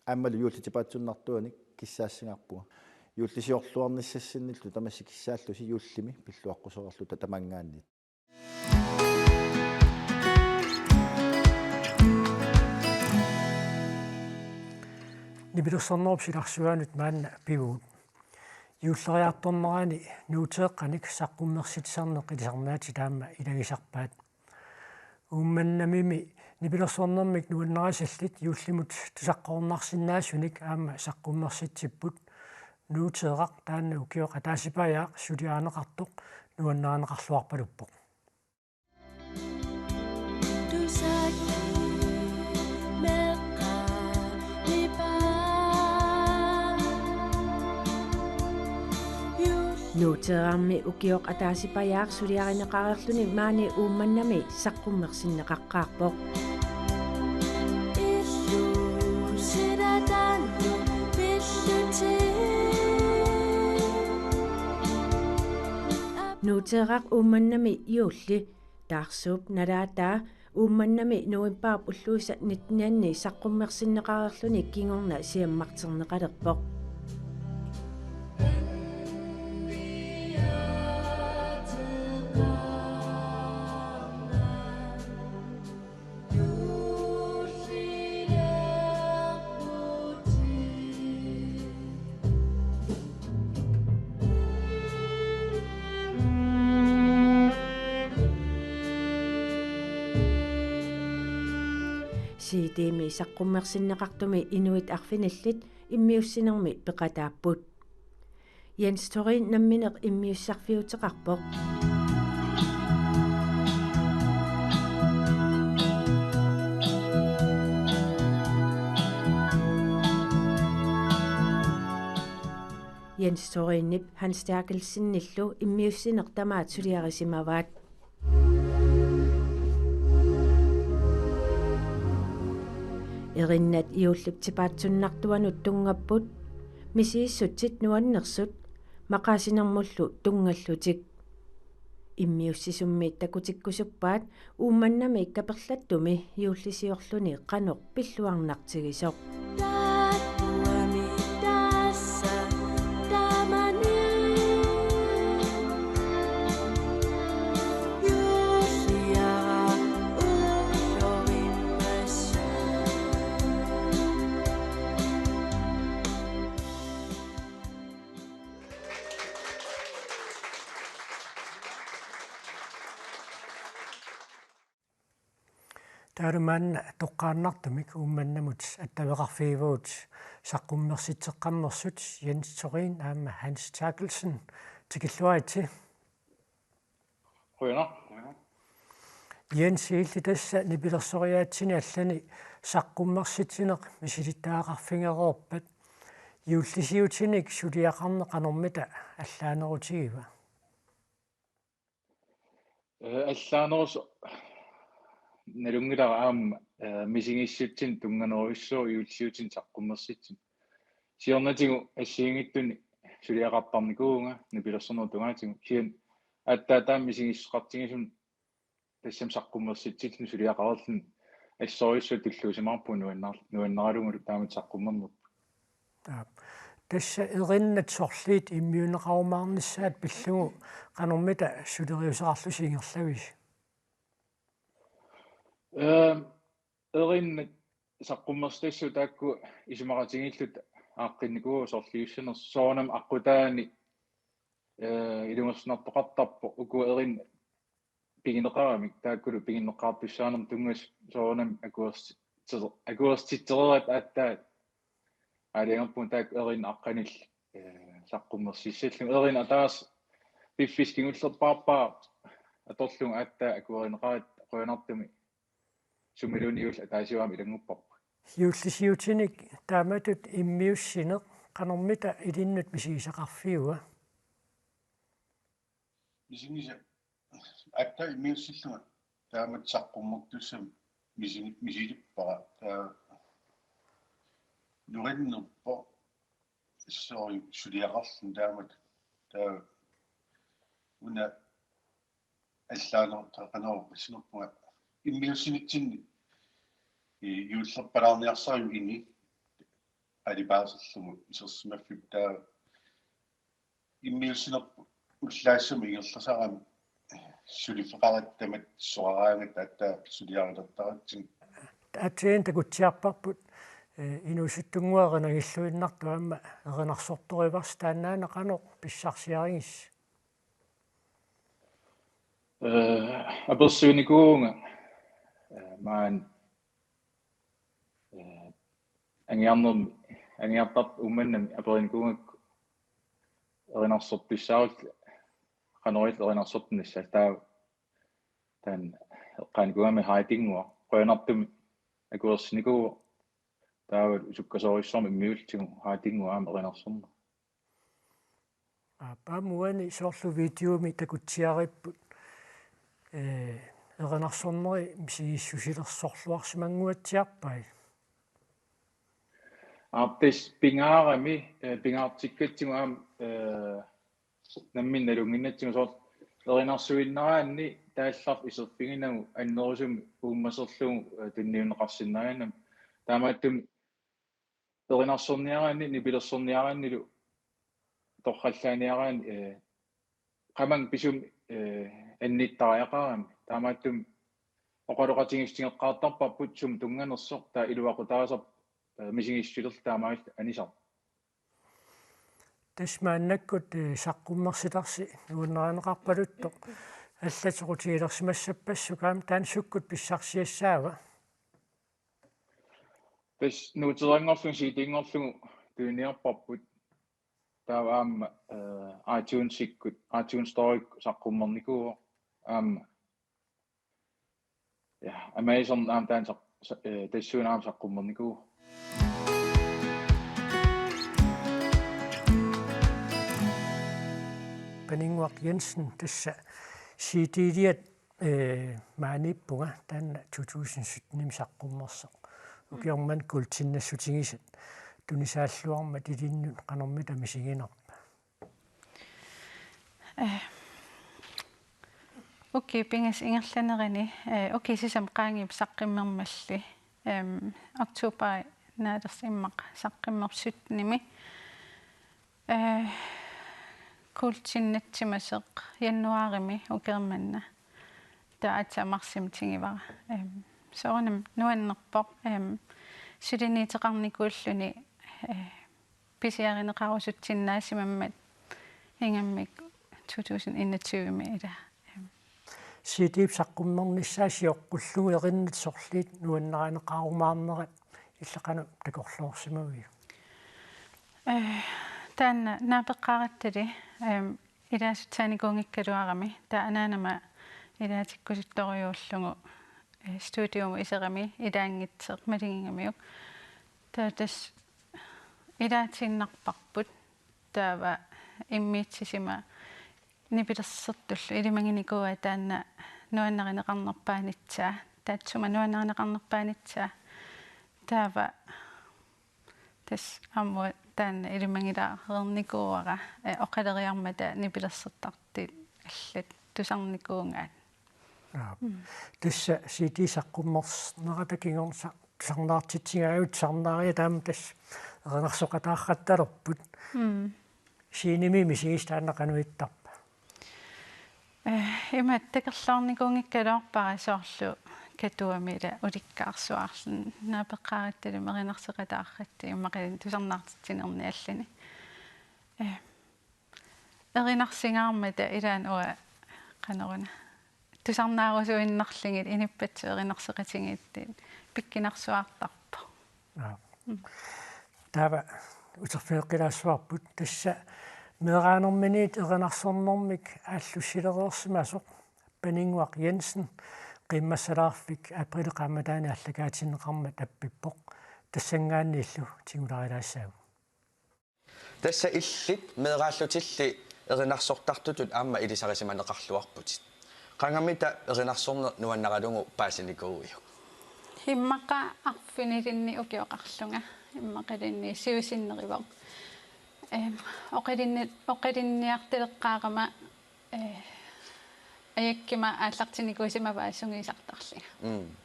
aammalu juullip tipaatsunnartuanik kissaassagaarpunga. Juullisiorluarnissassinnillu tamassi kissaallusi juullimi pilluaqqusereerluta tamanngaanniit. Nipilersornerup silarsuaanut maanna pivugut. Juulleriartornerani nuuteeqqanik saqqummersitsisarneq ilisarnaatit aamma ilagisarpaat. Uummannamimi nipilersornermik nuannarisallit juullimut tusaqqorunnaarsinnaasunik aamma saqqummersitsipput. Nuuteeraq taanna ukioq ataasipajaaq suliarineqartoq nuannarineqarluarpaluppoq. Nuuteerarmi ukioq ataasipajaaq suliarineqareerluni maani Uummannami saqqummersinneqaqqaarpoq. Nuuteeraq Uummannami juulli. Taarsuup nalaataa Uummannami novembarip ulluisa nittenanni saqqummersinneqareerluni kingorna siammarterneqalerpoq. C D-mi saqqummersinneqartumi inuit arfinillit immiussinermi peqataapput. Jens Thorin nammineq immiussisarfiuteqarpoq. Jens Thorinip Hans Terkelsenillu immiussineq tamaat suliarisimavaat. Erinnat juullip tipaatsunnartuanut tunngapput, misigissutsit nuannersut, maqaasinermullu tunngallutik. Immiussisummi takutikkusuppaat Uummannami kaperlattumi juullisiorluni qanoq pilluarnartigisoq. Taavalu maanna toqqaannartumik Uummannamut attaveqarfigivagut saqqummersitseqqammersut Jens Thorin aamma Hans Terkelsen, tikilluaritsi. Qujanaq. Jens, illit tassa nipilersoriaatsini allani saqqummersitsineq misilittagaqarfigereerpat. Juullisiutinik suliaqarneq qanormita allaanerutigiva? Eh, allaanerusoq nalunngilara aamma, eh, misigissutsinnik tunnganerujussuuvoq juullisiutinik saqqummersitsineq. Siornatigut assigiinngitsunik suliaqartarnikuuvunga nipilersornerup tungaatigut. Kisianni aatsaat taama misigissuseqartigisumik tassami saqqummersitsilluni suliaqareerluni assorujussuaq tulluusimaarpugut nuannar-, nuannaralugulu taamatut saqqummernerput. Aap. Tassa erinnat sorliit immiunneqarumaarnissaat pillugu qanormita suleriuseqarlusi ingerlavisi? Ehm, erinnat saqqummersitassat taakku isumaqatigiilluta aaqqinnikuuagut sorliussanersut, soorunami aqqutaani, eh, ilungersunartoqartarpoq uku erinnat pigineqaramik, taakkulu piginneqartussaanermut tunngasut soorunami akuersitser-, akuersitsereerat aatsaat aalajangerpunga taakku erinnat aqqanillit, eh, saqqummersissallugit. Erinnat ataaseq piffissaq kingullerpaarpara atorlugu aatsaat akuerineqaratta qujanartumik sumiluunniit juulli ataasiuaamik ilanngupparput. Juullisiutinik taamatut immiussineq qanormita ilinnut misigisaqarfigiva? Misigisa-, aatsaat immiussillunga taamatut saqqummertussamik misi-, misilippara. Taava nuannerpoq soorlu suliaqarluni taamatut. Taava una allaanertaqanerpassinarpunga immiussinitsinni i juullerpalaarniarsarigut ini qalipaaserlugu isersimaffik, taava immiussinerput ullaassamut ingerlasarami suliffeqaratta tamatta soraaraangata aatsaat suliarilertaratsigu. Aatsaat takutsiarparput Ee, inuusuttunnguaq erinagilluinnartoq aamma erinarsortorivarsi, taannaana qanoq pissarsiarigissi? Ee, apersuinikuuvunga, ee, maani, ee, angiarnermi, angiartarp-, Uummannami aperinikuugakku erinarsortussaarutit, qanoq ililluta erinarsortussat, taava taanna eqqaanikuugami Haitinnguaq, qujanartumik akuersinikuuvoq, taava sukkasoorujussuarmik immiullugu Haitinnguaq aamma erinarsorneq. Aap, aamma uani soorlu videomi takutsiaripput, ee, erinarsorneri misigissusilersorluarsimannguatsiarpai. Aap, tassa pingaarami, ee, pingaartikkatsigu aamma, ee, nammineq nalunnginnatsigu soorlu erinarsuinnaraanni taallarfik iserfiginagu annerusumik uummaserlugu, ee, tunniunneqarsinnaanagami. Taamaattumik erinarsorniaraanni, nipilersorniaraannilu torrallaaniaraanni, ee, qamani pisumik, ee, annittariaqarami. Taamaattumik oqaloqatigiissutigeqqaartarparput sumut tunnganersoq, taava iluaqutaasarpoq, ee, misigissusilerluta taamaalilluta anisarpoq. Tassa maannakkut, ee, saqqummersitarsi nuannarineqarpaluttoq allat soqutigilersimassappassuk, aamma taanna sukkut pissarsiassaava? Tassa Nuutereerngorlugu C D-nngorlugu tuniniarparput. Taava aamma, ee, iTunesikkut, iTunes Storeikkut saqqummernikuuvoq. Aamma, ja, Amazon aamma taanna saq-, sa-, ee, tassuuna aamma saqqummernikuuvoq. Paninnguaq Jensen, tassa C D-liat, ee, maaniippunga, taanna to tusind sytten-imi saqqummersoq. Ukioq manna kuultinnassutigisat tunisaalluarmat ilinnut qanormita misiginarpa? Ee, ukiut pingasut ingerlanerini, ee, ukiut sisamat qaangiupput saqqummermalli, em, oktober naalersi immaqa saqqummerpoq sytten-imi. Ee, kuultinnatsimasoq januaarimi ukioq manna. Taava aatsaat marsimi tigivara. Em, soorunami nuannerpoq, em, suliniuteqarnikuulluni, ee, pisiarineqarusutsinnaassimammat ingammik to tusind enogtyve-mi ilaa. Em. C D-p saqqummernissaa sioqqullugu erinnut sorliit nuannarineqarumaarnerat illit qanoq takorloorsimaviuk? Ee, taanna naapeqqaarattali, em, ilaasutsaanikuunngikkaluarami, taava anaanama ilaatikkusuttorujuullugu, ee, studiumut iserami ilaanngitsoq malugigamiuk. Taava tassa ilaatiinnarparput, taava immiussisima nipilersortullu ilimaginikuuaa taanna nuannarineqarnerpaanissaa, taassuma nuannarineqarnerpaanissaa. Taava tassa aamma taanna ilimagilaareernikuuara, ee, oqaleriarmata nipilersortartut allat tusarnikuugaat. Aap. Mm. Tassa C D saqqummernerata kingorna tusarnaartitsigaajuk, tusarnaariat aamma tassa erinarsoqataarrattalerput. Mm. Scenemi misigisat taanna qanoq ittarpa? Ee, ima takorloornikuunngikkaluarpara soorlu Katuami ila ulikkaarsuarluni, naapeqqaarattali erinarsoqataarratta imaluunniit tusarnaartitsinerni allani. Ee, erinarsingaarmata ilaanni uanga qanoruna tusarnaarusuinnarlugit inuppassuit erinarsoqatigiittut pikkunarsuartarpoq. Aap. Mm. Taava uterfigeqqilaassavarput, tassa meeraanerminiit erinarsornermik aallussilereersimasoq Paninnguaq Jensen qiimmassalaarfik aprilip qaammataani aallakaatinneqarmat appippoq, tassanngaanniillu tigularilaassaagut. Tassa illit meeraallutilli erinarsortartutut aamma ilisarisimaneqarluarputit. Qangamita erinarsorneq nuannaralugu paasinikuuiuk? Immaqa arfinilinnik ukioqarlunga, immaqaluunniit siusinneruvoq. Em, oqalunni-, oqalunniartaleqqaarama, ee, ajakkuma aallartinnikuusimavaa sungiusartarlunga. Mm.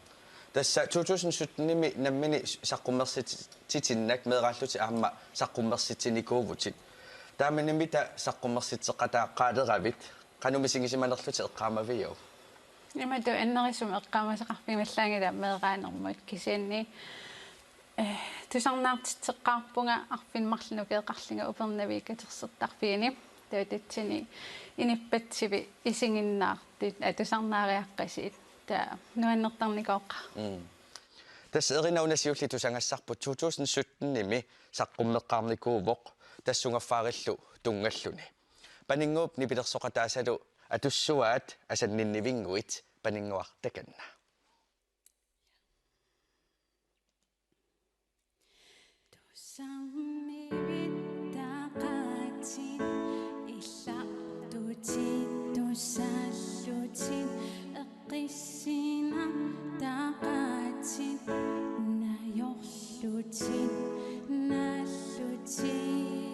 Tassa to tusind sytten-imi nammineq saqqummersititinnak meeraallutit aamma saqqummersitsinikuuvutit. Taamanimmita saqqummersitseqataaqqaaleravit, qanoq misigisimanerlutit eqqaamaviuk? Imatut annerusumik eqqaamasaqarfigivallaanngilanga meeraanermut, kisianni Tusarnaartitseqqaarpunga arfineq-marlunut ukioqarlunga Upernaviup katersortarfiani. Taava tassani inuppassuit isiginnaartut, aa, tusarnaariaqqasut. Taava nuannertarnikooqaaq. Mm. Tassa erinarsorneq siulleq tusagassarput to tusind sytten-imi saqqummeqqaarnikuuvoq, tassa sungaffaarillu tunngalluni. Paninnguup nipilersoqataasalu Atussuaat asanninnivinnguit, Paninnguaq takanna. Tusarnivittaqaatit, illartutit tusaallutit, eqqissinartaqaatit, najorlutit, naallutit.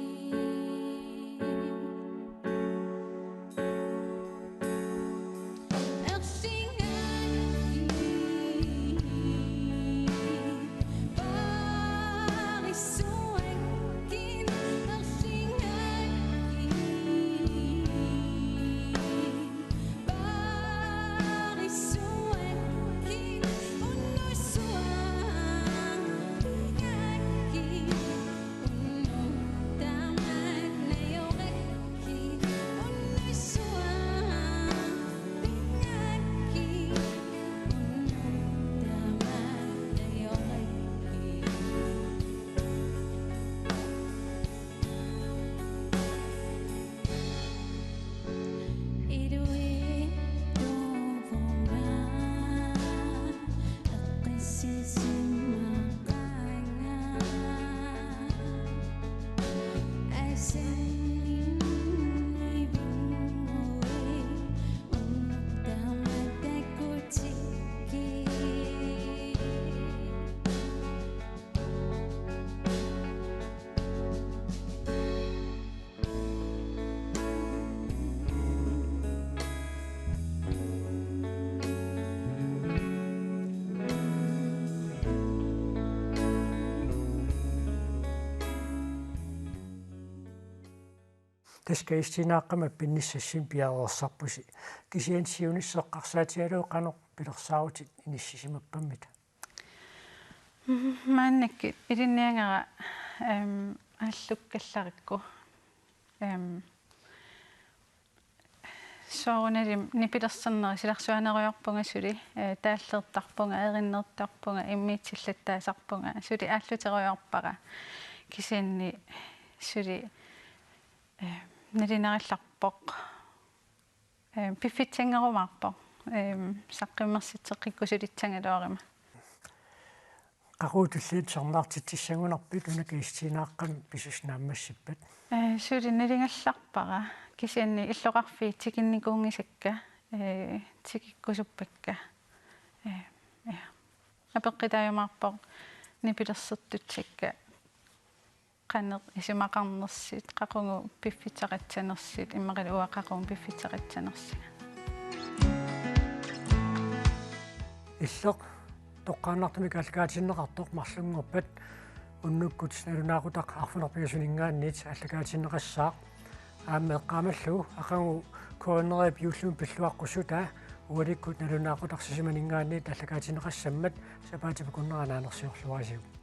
Tassa kagistiniaqqamik pinnissassinnik piareersarpusi. Kisianni siunissaq eqqarsaatigalugu qanoq pilersaarutit inissisimappammita? Maannakkut ilinniagara, ehm, aallukkallarikku. Ehm, soorunalimi nipilersornerit silarsuanerujoorpunga suli, eh, taallertarpunga, erinnertarpunga, immiussillattaasarpunga, suli aalluterujoorpara. Kisianni suli, eh, nalunaarallarpoq. Ehm, piffissanngerumaarpoq. Ehm, saqqummersitseqqikkusulissagaluaruma. Qaqugu tulliani tusarnaartitsissagunarpit una kagistiniaqqamik pisussat naammassippat? Eh, suli nalugallarpara. Kisianni illoqarfiit tikinnikuunngisakka, eh, tikikkusuppakka. Eh, ja. Apeqqutaajumaarpoq nipilersortussakka qanoq isumaqarnersut, qaqugu piffissaqassanersut, immaqalu uanga qaqugu piffissaqassanersunga. Illoq toqqaannartumik aallakaatinneqartoq marlunngorpat unnukkut nalunaaqutaq arfineq-pingasuninngaanniit aallakaatinneqassaaq. Aamma eqqaamallugu aqagu K N R-ip juullimi pilluaqqussutaa ualikkut nalunaaqutaq sisamaninngaanniit aallakaatinneqassammat sapaatip akunnera naanersiorluarisiuk.